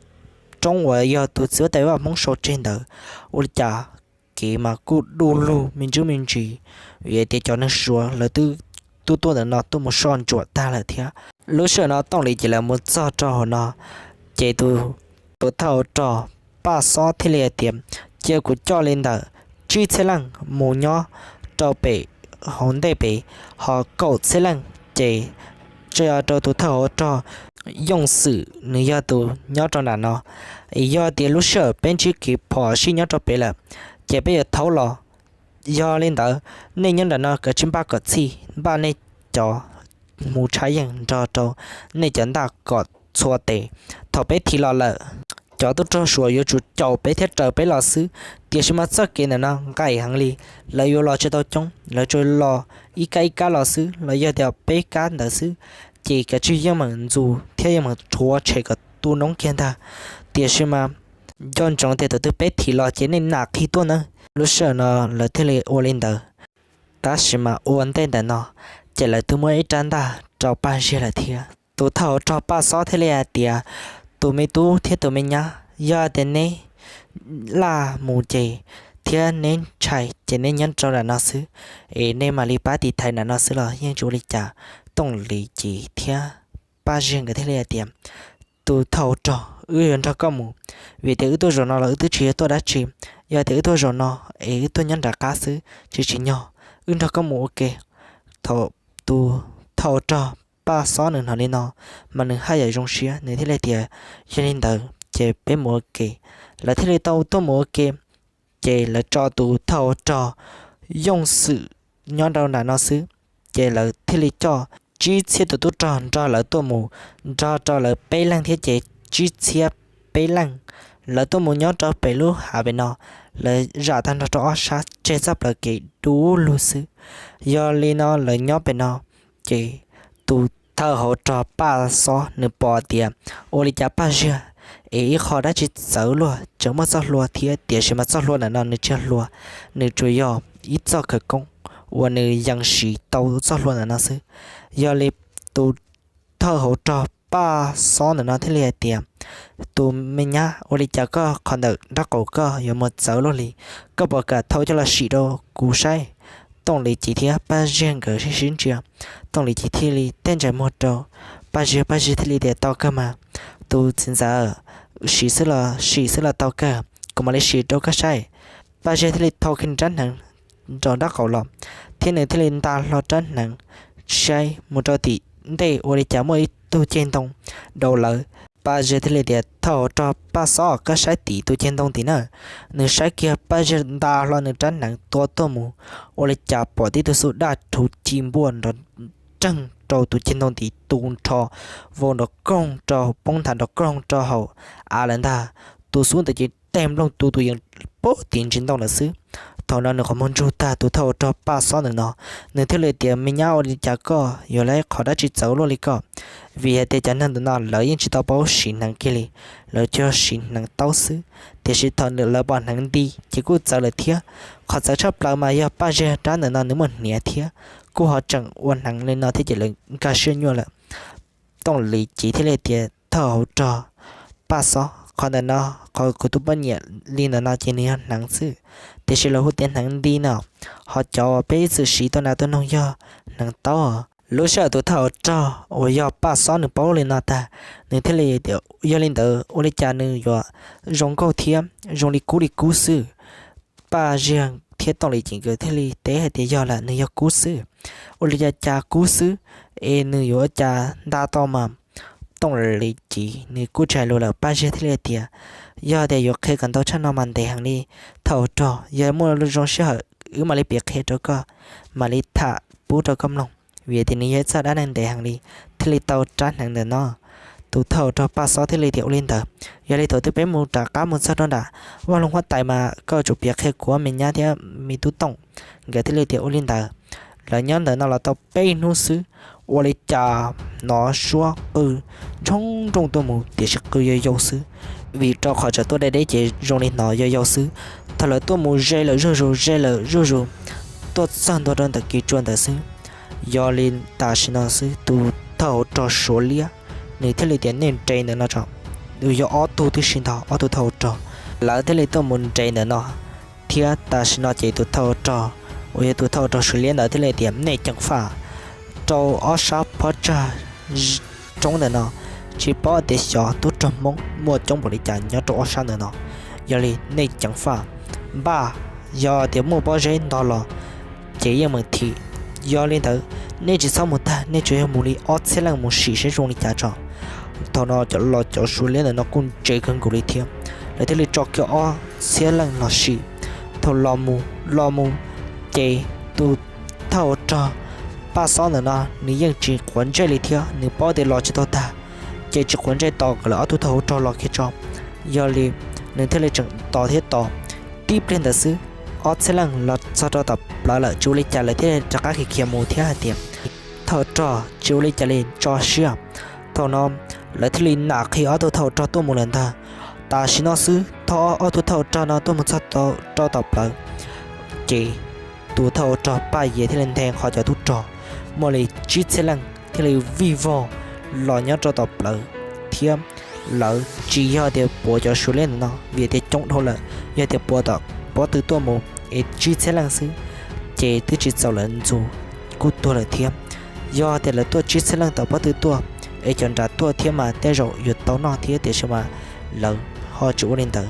roob uas yog tus txiv huab tais Vaj Hmoob sau tseg ntawd. Ua li cas kev mas kuj du lug me ntsis me ntsis, vim tias cov neeg Suav lawv twb tuaj tuaj ntawm no tuaj mus soj ntsuam tag lawm thiab. Lub sij hawm no Tooj Lis ces lawv mus txog rau hauv no, ces tus, tus thawj hauv rog Paj Xob thiaj li hais tias, cia kuv coj li ntawm tsib txhiab leej mus nyob rau pem hauv ntej pem, ho kaum txhiab leej ces tso rau tus thawj hauv rog Yooj Xwm nws yog tus nyob rau nram no. Es yog tias lub sij hawm peb ntsib kev phom sij nyob rau pem lawm, ces peb yuav thaub los. Yog li ntawd, nej nyob nram no kav tsij npaj kom txhij, npaj nej cov hmuv tshab yeej nrog rau nej cov ntaj kom txhua tes. Thaum peb thim los lawm, cov tub rog Suav yuav tsum caum peb thiab raws peb los xwb. Tiam sis mas txoj kev ntawm no nqaim heev li, lawv yuav los tsis tau coob, lawv tsuas los ib kab ib kab los xwb, los yog tias peb kab ntawd xwb, ces kav tsij yeej meem ntxus thiab yeej meem rhuav tshem kom tu noob kiag ntag. Tiam sis mas nco ntsoov tias tus twg peb thim los ces nej nam qhi tuaj nawb. Lub sij hawm no lawv thiaj li ua li ntawd. Tab sis mas ua ntej ntawm no, ces lawv twb muab ib rab ntaj rau Paj Ziag lawm thiab. Tus thawj hauv rog Paj Xob thiaj li hais tias, tus me tub thiab tus me nyab, yog tias neb laj mus ces, thiab neb ntshai ces neb nyob rau nram no xwb, es nej mam li pab tiv thaiv nram no xwb los yeej tsis ua li cas. Tooj Lis Civ thiab Paj Ziag nkawd thiaj li hais tias, tus thawj hauv rog, wb yuav nrog koj mus, vim tias wb tuaj zaum no los wb twb tsis yog tuaj dab tsi. Yog tias wb tuaj zaum no es wb tuaj nyob nram qab xwb tsis tsim nyog, wb nrog koj mus ua ke. Thaum tus thawj hauv rog Paj Xob nws hnov li no, mas nws haj yam zoo siab, nws thiaj li tias, yog li ntawd ces peb mus ua ke. Lawv thiaj li tau tuaj mus ua ke, ces lawv tso tus thawj hauv rog Yooj Xwm nyob rau nram no xwb, ces lawv thiaj li coj tsib txhiab tus tub rog nrog lawv tuaj mus, nrog rau lawv peb leeg thiab ces tsib txhiab peb leeg. Lawv tuaj mus nyob rau pem lub hav pem no, lawv zam tag nrho rau ob sab tseg txoj plaws kev du lug xwb. Yog li no lawv nyob pem no, ces tus thawj hauv rog Paj Xob nws pom tias ua li cas Paj Ziag es ib qho dab tsi txawv luaj, tseem muaj txoj hlua thiab, tiam sis mas txoj hlua ntawm no nws tsis yog hlua, nws tsuas yog ib txoj khawv koob uas nws yees siv tau txoj hlua ntawm no xwb. Yog li tus thawj hauv rog Paj Xob ntawm no thiaj li hais tias, tus me nyab, ua li cas koj qhov ntawm nraub qaum koj yuav mus txawv luaj li? Koj puas kam thau coj los sim rau kuv saib? Tooj Lis Civ thiab Paj Ziag nkawd sib sib ntsia. Tooj Lis Civ thiaj li teb ntsais muag rau Paj Ziag, Paj Ziag thiaj li tias, tau kawg mas tus txiv ntxawm, sim xwb los sim xwb los tau kawg, kuv mam li sim rau koj saib. Paj Ziag thiaj li thau kiag rab hneev rau nraub qaum los, thiab nws thiaj li nta hlo rab hneev saib mus rau tim ntej, ua li cas muaj ib tug ceg ntoo daus lawv. Paj Ziag thiaj li tias, thawj hauv rog Paj Xob, koj saib tim tus ceg ntoo tim na. Nws saib kiag, Paj Ziag nta hlo nws rab hneev tua tuaj mus, ua li cas pom tib tug xub daj rhuv ci npuaj nrov reeg rau tus ceg ntoo tim, tu nrho vau nrov koog rau, poob nthav nrov koog rau hauv av lawm ntag. Tus xub ntawd ces teg nplooj tu tus yees pub tim ntsis ntoo lawm xwb. Thaum no nws qhov muag ntsug tag, tus thawj hauv rog Paj Xob ntawm no, nws thiaj li tias, me nyab, ua li cas koj yuav lam qhov dab tsi txawv luaj li koj? Vim hais tias cov neeg ntawm no lawv yeej tsis tau paub siv hneev kiag li, lawv tsuas yog siv hneev taub xwb. Tiam sis thaum lawv pom hneev nti ces kuj txawv lawm thiab. Qhov txawv tshaj plaws mas yog Paj Ziag rab ntawm no nws muaj hniav thiab, kuj ho tseem ua hneev li no thiab ces lawv nkag siab nyuaj lawm. Tooj Lis Civ thiaj li tias, thawj hauv rog Paj Xob, qhov ntawm no, qhov kuv tus poj niam li ntawm no ces nws yog hneev xwb, tiam sis lawv hu tias hneev nti no, ho cov uas peb ib txwm siv tau na tuaj noog yog hneev taub. Lub sij hawm tus thawj hauv rog uas yog Paj Xob nws paub li no tag, nws thiaj li tias, yog li ntawd ua li cas nws yuav zoo nkauj thiab zoo li kub li kub xwb? Paj Ziag thiab Tooj Lis Civ nkawd thiaj li teb hais tias yog lawm, nws yog kub xwb. Ua li cas cas kub xwb es nws yuav ua cas nta tau mas? Tooj Lis Civ nws kuj tsis hais lus lawm, Paj Ziag thiaj li tias, yog tias yuav qhia kom ntau tshaj no mas ntev heev li thawj hauv rog, yog muaj zoo sij hawm wb mam li piav qhia rau koj, mam li tham pub rau koj mloog, vim tias nws yog ib txoj dab neeg ntev heev li thiaj li tau rab hneev ntawm no. Tus thawj hauv rog Paj Xob thiaj li tias ua li ntawd, yog li thaum twg peb mus rov qab mus txog rau nram vaj loog huab tais mas koj tsum piav qhia kuv me nyab thiab me tub Tooj. Nkawd thiaj li tias ua li ntawd. Lawv nyob ntawm no los tau peb hnub xwb, ua li cas hnov suab qw tshoob nrooj tuaj mus tiam sis qw yau yau xwb, vim rau qhov tseem tuaj deb deb ces zoo li hnov yau yau xwb. Thaum lawv tuaj mus ze lawm zuj zus, ze lawm zuj zus, tuaj txog ntua rau ntawm kev tsua ntawd xwb, yog li tam sim no xwb tus thawj hauv rog Suav Liab nws thiaj li tias nej nres ntawm no tso. Yog ob tug tib si ntag, ob tug thawj hauv rog, lawv thiaj li tuaj mus nres ntawm no thiab tam sim no ces tus thawj hauv rog uas yog tus thawj hauv rog Suav Liab ntawd thiaj li tias nej ceev faj rau ob sab phab tsag roob ntawm no, tsis paub tias xyov tub rog Hmoob muaj coob npaum li cas nyob rau ob sab ntawm no. Yog li nej ceev faj, npaj, yog tias muaj pob zeb ntog los ces yeej meem thim. Yog li ntawd nej tsis txhob mus tag, nej tsuas yog mus li ob txhiab leej mus sim seb zoo li cas tso. Thaum no cov los cov Suav Liab ntawm no kuj ntse kawg nkaus li thiab, lawv thiaj li tso kiag ob txhiab leej los sim. Thaum los mus los mus ces tus thawj hauv rog Paj Xob ntawm no nws yeej tsis quav ntsej li thiab, nws paub tias los tsis tau tag ces tsis quav ntsej tos kom lawv ob tug thawj hauv rog los kiag tso. Yog li nws thiaj li tseem tos thiab tos, tib pliag ntawd xwb ob txhiab leej los txog rau tom plawv lawm, tsis ua li cas lawv thiaj rov qab khiav khiav mus thiab hais tias thawj hauv rog tsis ua li cas li, tso siab. Thaum no lawv thiaj li nam qhia ob tug thawj hauv rog tuaj mus lawm ntag. Tam sim no xwb thaum ob tug thawj hauv rog no tuaj mus txog rau tom plawv ces tus thawj hauv rog Paj Yias thiaj li nthe qhov cov tub rog muaj li tsib txhiab leej thiaj li vij vog los nyob rau tom plawv thiab. Lawv tsis yog tias puav cov Suav Liab ntawm no vim tias coob dhau lawm, yog tias puav tom pob tw tuaj mus es tsib txhiab leej xwb ces twb tsis txaus lawv ntxuag, kuj tuag lawm thiab. Yog tias lawv tuaj tsib txhiab leej tom pob tw tuaj es cov nram tuaj thiab mas tej zaum yuav tau noj thiab, tiam sis mas lawv ho tsis ua li ntawd,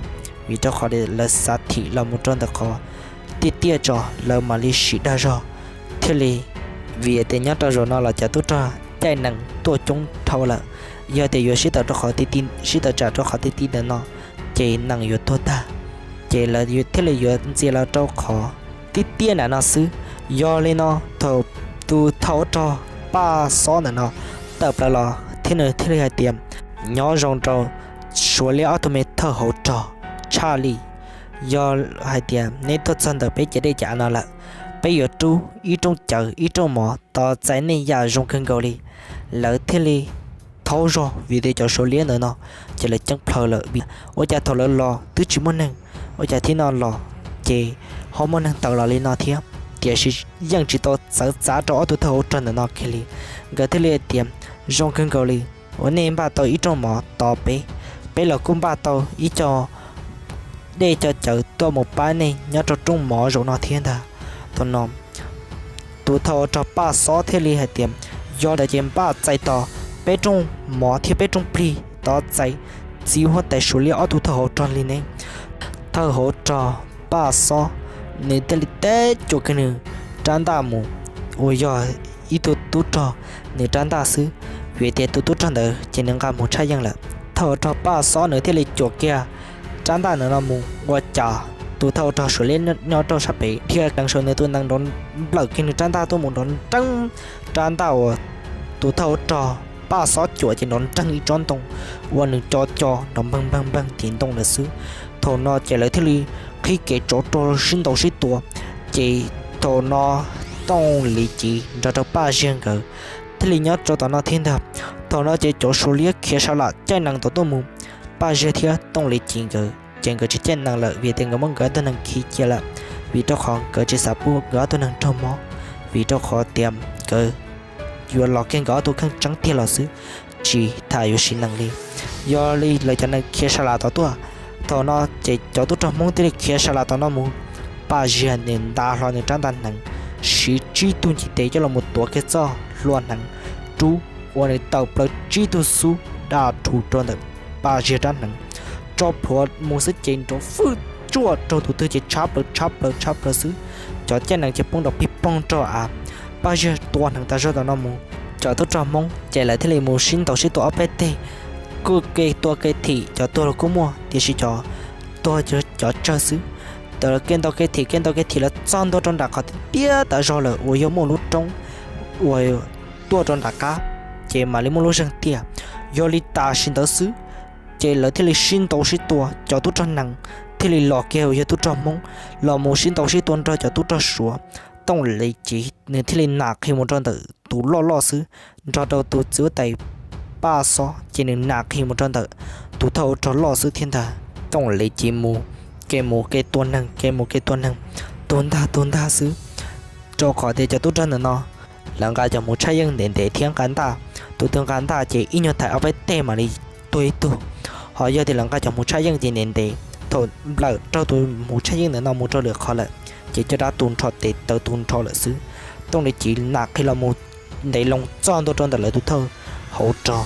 vim rau qhov lawv xav thim los mus rau ntawm qhov tiaj tiaj tso lawv mam li sim dag zog thiaj li. Vim tias nyob rau zaum no los cov tub rog caij nees tuaj coob dhau lawm, yog tias yuav sib tawm rau qhov ti ti, sib tawm tsam rau qhov ti ti ntawm no ces nees yuav tuag tag, ces lawv thiaj li yuav ntxias los rau qhov tiaj tiaj nram no xwb. Yog li no thaum tus thawj hauv rog Paj Xob ntawm no tawm plaws los thiab nws thiaj li hais tias, nyob zoo rau Suav Liab ob tug me thawj hauv rog tshaj li. Yog hais tias neb tuaj txog ntawm peb cov dej cov av no lawm, peb yuav rub ib rooj cawv ib rooj mov tos txais nej yam zoo kawg nkaus li. Lawv thiaj li thaub zog vim tias cov Suav Liab ntawm no ces lawv ceeb plhaws lawm, ua cas thaum lawv los twb tsis muaj neeg, ua cas thiab no los ces ho muaj neeg tawm los li no thiab. Tiam sis yeej tsis tau txawv txav rau ob tug thawj hauv rog ntawm no kiag li. Nkawd thiaj li tias, zoo kawg nkaus li uas nej npaj tau ib rooj mov tos peb, peb los kuj npaj tau ib co dej co cawv tuaj mus pab nej nyob rau rooj mov zaum no thiab ntag. Thaum no tus thawj hauv rog Paj Xob thiaj li hais tias, yog ntawd ces npaj txais tos peb rooj mov thiab peb rooj plig tos txais txiv huab tais Suav Liab ob tug thawj hauv rog li ne. Thawj hauv rog Paj Xob nws thiaj li teb cuam kiag nws rab ntaj mus, uas yog ib tug tub rog nws rab ntaj xwb, vim tias tus tub rog ntawd ces nws nqa mus tshaj yeej lawm. Thawj hauv rog Paj Xob nws thiaj li cuam kiag rab ntaj ntawd no mus ua cas tus thawj hauv rog Suav Liab nyob rau sab pem dhia nees saum nws tus nees nrov nplawm kiag nws rab ntaj tuaj mus nrov nreeb rab ntaj uas tus thawj hauv rog Paj Xob cuam ces nrov nreeg ib tsob ntoo uas nws co co nrov npeeg npeeg npeeg tim ntoo lawm xwb. Thaum no ces lawv thiaj li qhib kev tsov rog sib ntaus sib tua. Ces thaum no Tooj Lis Civ nrog rau Paj Ziag nkawd thiaj li nyob rau tom no thiab ntag. Thaum no ces cov Suav Liab khiav sa lam caij nees tom tuaj mus, Paj Ziag thiab Tooj Lis Civ nkawd ces nkawd tsis caij nees lawm vim tias nkawd muab nkawd ob tug nees khi cia lawm. Vim rau qhov nkawd tsis xav pub nkawd ob tug nees raug mob, vim rau qhov tias nkawd yuav los kiag nkawd ob tug kheej tseeb tiag los xwb, tsis tham yuav siv nees li. Yog li lawv cov nees khiav sa lam tom tuaj. Thaum no ces cov tub rog Hmoob thiaj li khiav sa lam tom no mus, Paj Ziag nws nta hlo nws rab ntaj hneev, siv tsib tug ntiv tes coj los mus tuav kiag txoj hlua hneev rub uas nws tawm plaws tsib tug xub daj rhu rau ntawm Paj Ziag rab hneev, tso plhuav mus xwb ces nrov fwj tsuaj raug tus twg ces tshab plaws tshab plaws tshab plaws xwb. Cov caij nees ces poob nrov pig poog rau av. Paj Ziag tua hneev tas zog tom no mus, cov tub rog Hmoob ces lawv thiaj li mus sib ntaus sib tua ob peb teg, kuj kev tua kev thim, cov tuag los kuj muaj tiam sis cov tuag cov tsawg xwb. Thaum lawv kev ntaus kev thim kev ntaus kev thim lawv txog ntua rau nram qhov tiaj tas zog lawm uas yog muaj lub roob uas tuaj rau nram qab, ces mam li muaj lub zeeg tiaj. Yog li tam sim ntawd xwb, ces lawv thiaj li sib ntaus sib tua, cov tub rog nees thiaj li los kiag uas yog tub rog Hmoob los mus sib ntaus sib tua nrog cov tub rog Suav. Tooj Lis Civ nws thiaj li nam qhi mus rau ntawm tus loj loj xwb, nrog rau tus txiv huab tais Paj Xob ces nws nam qhi mus rau ntawm tus thawj hauv rog loj xwb thiab ntag. Tooj Lis Civ mus, kev mus kev tua neeg, kev mus kev tua neeg, tuag ntag tuag ntag xwb. Rau qhov tias cov tub rog ntawm no lawv nqa cov hmuv tshaj yeej ntev ntev thiab nqa ntaj, tus twg nqa ntaj ces ib nyuag thaiv ob peb teg mam li tuag ib tug. Ho yog tias lawv nqa cov hmuv tshaj yeej ces ntev ntev, thaum nplawm raug tus hmuv tshaj yeej ntawm no mus rau lwm qhov lawm, ces caj dab tu nrho tes taw tu nrho lawm xwb. Tooj Lis Civ nam qhi los mus ntev loo txog ntua rau ntawm lawv tus thawj hauv rog.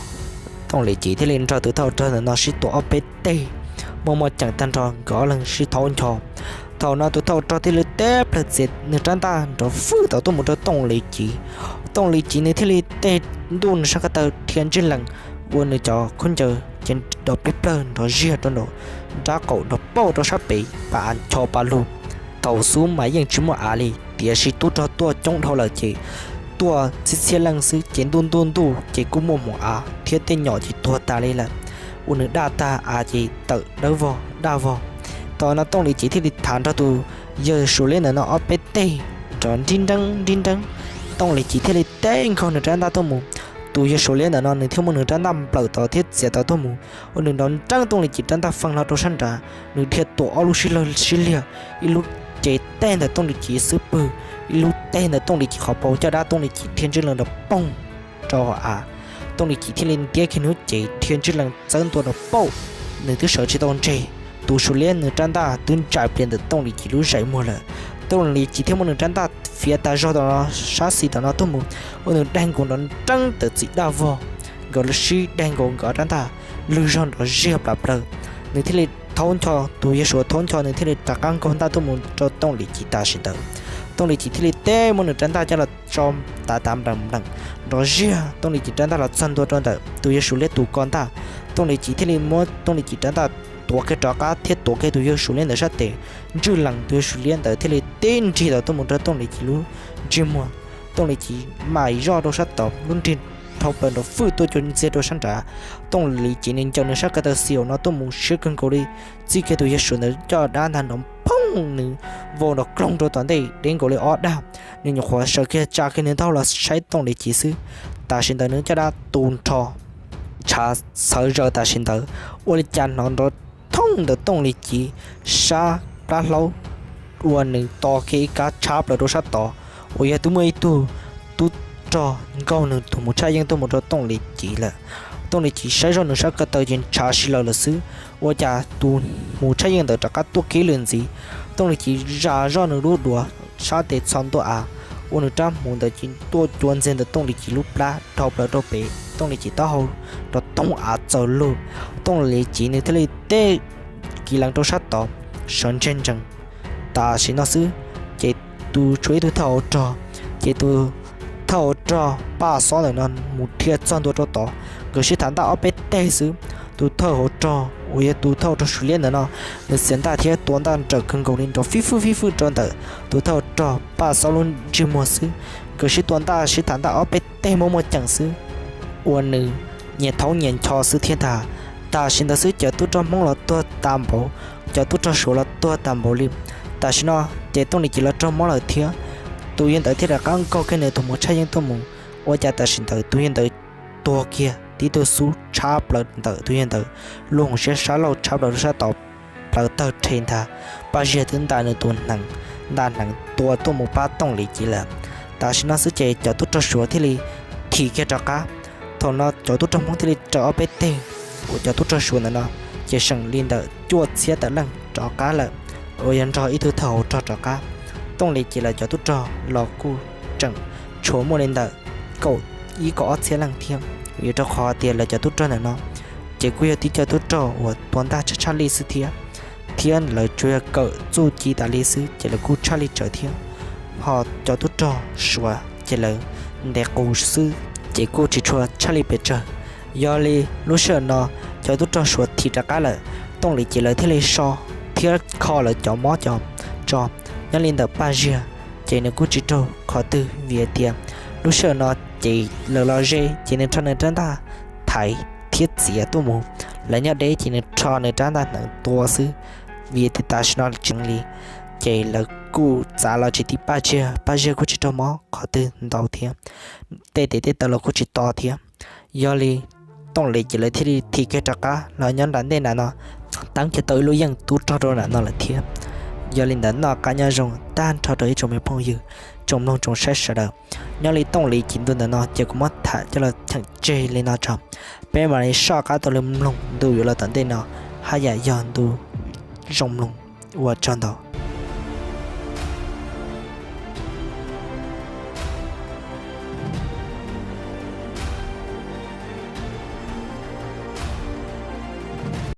Tooj Lis Civ thiaj li nrog tus thawj hauv rog ntawm no sib tua ob peb teg, muaj muaj ceem tag nrho nkawd ob leeg sib thaub ncho. Thaum no tus thawj hauv rog thiaj li teb plawg txiav nws rab ntaj nrov fwj tau tuaj mus rau Tooj Lis Civ. Tooj Lis Civ nws thiaj li tej ntuj nws sab ko taw dhia ntsej lees ua nws cov khaub ncaws ces nrov plig plawg nrov ziag rau nraum nrab qaum nrov pauj rau sab pem pas av ncho pa lug. Thaum xub mas yeej tsis muaj av li tiam sis tub rog tuaj coob dhau lawm ces tuaj txhiab txhiab leej xwb ces ntuj ntuj ntuj ces kuj muaj hmuv av thiab tej nyom ces tuag tas li lawm. Ua nws daj tag av ces tawm dawb vog daj vog. Thaum no Tooj Lis Civ thiaj li tham nrog tus yawg Suav liab ntawm no ob peb teg nrov nrib nreeb nrib nreeb. Tooj Lis Civ thiaj li teb nkaug nws rab ntaj tuaj mus. Tus yawg Suav liab ntawm no nws thiaj muab nws rab ntaj nplawm tod thiab txiav tod tuaj mus, ua nws nrov nreeb Tooj Lis Civ rab ntaj feej hlo rau sab nrad. Nws dhia tuam ob lub sib lawg sib liag, ib lub ces teg ntawm Tooj Lis Civ xub pwg, ib lub teg ntawm Tooj Lis Civ qhov paum, caj dab Tooj Lis Civ dhia ntsej lees nrov poog rau hauv av. Tooj Lis Civ thiaj li ntiab kiag nws lub cev dhia ntsej lees txawb ntua nrov pauj, nws twb sawv tsis tau ntseg. Tus Suav liab nws rab ntaj twb ntsais plias ntawm Tooj Lis Civ lub zais muag lawm. Tooj Lis Civ thiaj muab nws rab ntaj fiav tas zog tom no, sab xis tom no tuaj mus, ua nws daig nkaus nrov nreeb tawm txim daj vog. Nkawd sib daig nkaus nkawd rab ntaj lwg zog nrov ziag plas plaws. Nws thiaj li thaub ncho, tus yawg Suav thaub ncho nws thiaj li rov qab nkaug ntaj tuaj mus rau Tooj Lis Civ tam sim ntawd. Tooj Lis Civ thiaj li teb muab nws rab ntaj coj los tso tav tav nplees nplees nrov ziag. Tooj Lis Civ rab ntaj los txog ntua rau ntawm tus yawg Suav liab tus ko ntaj. Tooj Lis Civ thiaj li muab Tooj Lis Civ rab ntaj tuav kiag rov qab thiab tuav kiag tus yawg Suav liab ntawd sab tes. Ntswj lees tus yawg Suav liab ntawd thiaj li tib nrig tod tuaj mus rau Tooj Lis Civ lub ntsej muag. Tooj Lis Civ mam zoj rau sab tod, lub nrig dhau plaws nrov fwj tuaj cua ntxiag rau sab nrad. Tooj Lis Civ nws ncaws nws sab ko taw xis no tuaj mus siab kawg nkaus li, txij kiag tus yawg Suav ntawd caj dab ntag nrov phooj, nws vau nrov kloog rau tom ntej deb nkaus li ob dag. Nws nyuam qhuav sawv kiag tsa kiag nws taub hau los saib Tooj Lis Civ xwb, tam sim ntawd nws caj dab tu nrho ntshav txhawv zaws tam sim ntawd. Ua li cas hnov nrov thooj ntawm Tooj Lis Civ sab plab hlaub, ua nws to kiag ib kab tshab plaws rau sab tod, uas yog twb muaj ib tug tub rog nkaug nws tus hmuv tshaj yeej tuaj mus rau Tooj Lis Civ lawm. Tooj Lis Civ saib zoj nws sab ko taw ces ntshav si laws lawm xwb, ua cas tus hmuv tshaj yeej ntawd rov qab tuaj kiag lwm ntxiv. Tooj Lis Civ zam zoj nws lub duav sab tes txhos ntua av, ua nws rab hmuv ntawd ces tuaj cua ntxiag ntawm Tooj Lis Civ lub plab dhau plaws rau pem, Tooj Lis Civ taub hau rov toog av txaws lug. Tooj Lis Civ nws thiaj li teb kiv lees rau sab tod, sawv ntseg ntsees. Tam sim no xwb, ces tus tshuav ib tug thawj hauv rog, ces tus thawj hauv rog Paj Xob ntawm no mus dhia txog ntua rau tod, nkawd sib tham ntaj ob peb teg xwb. Tus thawj hauv rog uas yog tus thawj hauv rog Suav liab ntawm no, nws txiav ntaj thiab tua ntaj nrawm kawg nkaus li nrov fib fwj fib fwj rau ntawm tus thawj hauv rog Paj Xob lub ntsej muag xwb. Nkawd sib tua ntaj sib tham ntaj ob peb teg muaj muaj ceem xwb, ua nws nyias thaub nyias ncho xwb thiab ntag. Tam sim ntawd xwb cov tub rog Hmoob los tuag tas npaum, cov tub rog Suav los tuag tas npaum li. Tam sim no ces Tooj Lis Civ los raug mob lawm thiab, tus yawg ntawd thiaj rov qab nkaug kiag nws tus hmuv tshaj yeej tuaj mus. Ua cas tam sim ntawd tus yawg ntawd tuag kiag tib tug xub tshab plaws ntawm tus yawg ntawd lub hauv siab sab laug tshab plaws rau sab tod, plawv tawg rhe ntag. Paj Ziag twb nta nws tus hneev, nta hneev tua tuaj mus pab Tooj Lis Civ lawm. Tam sim no xwb ces cov tub rog Suav thiaj li thim kiag rov qab. Thaum no cov tub rog Hmoob thiaj li raws ob peb teg uas cov tub rog Suav ntawm no, ces seem li ntawm cuaj txhiab tawm leej rov qab lawm, uas yog nrog ib tug thawj hauv rog rov qab. Tooj Lis ces lawv cov tub rog los kuj tseem tshuav muaj li ntawm kaum ib kaum ob txhiab leej thiab. Vim rau qhov tias lawv cov tub rog ntawm no ces kuj yog tib co tub rog uas tua ntaj tshaj tshaj li xwb thiab, thiab lawv tsuas yog kawm txuj ci tas li xwb ces lawv kuj tshaj li tsawv thiab. Ho cov tub rog Suav ces lawv ntes qus xwb ces kuj tsis tshua tshaj li pes tsawg. Yog li lub sij hawm no cov tub rog Suav thim rov qab lawm, Tooj Lis ces lawv thiaj li so thiab kho lawv cov mob cov tso nyob li ntawm Paj Ziag, ces nws kuj tsis raug qhov twg vim hais tias lub sij hawm no ces lawv los ze ces nws rho nws rab ntaj thaiv thiab txiav tuaj mus. Lawv nyob deb ces nws rho nws rab ntaj hneev tua xwb, vim tias tam sim no tsis li, ces lawv kuj txav los tsis tib Paj Ziag, Paj Ziag kuj tsis raug mob qhov twg ntau thiab, tej tes tej taw los kuj tsis to thiab. Yog li Tooj Lis ces lawv thiaj li thim kiag rov qab los nyob nram ntej nram no, teeb kiag tau ib lub yeej tub rog rau nram no lawm thiab. Yog li ntawd noj qab nyob zoo tag nrho rau ib tsoom me phooj ywg, tsoom mloog tsoom saib sawv daws. Nyob li Tooj Lis ces ntu ntawm no ces kuv muab tham coj los cheem tseg li no tso. Peb mam li soj qab taug li mloog ntu yuav los tom ntej no haj yam yog ntu zoo mloog. Ua tsaug ntau.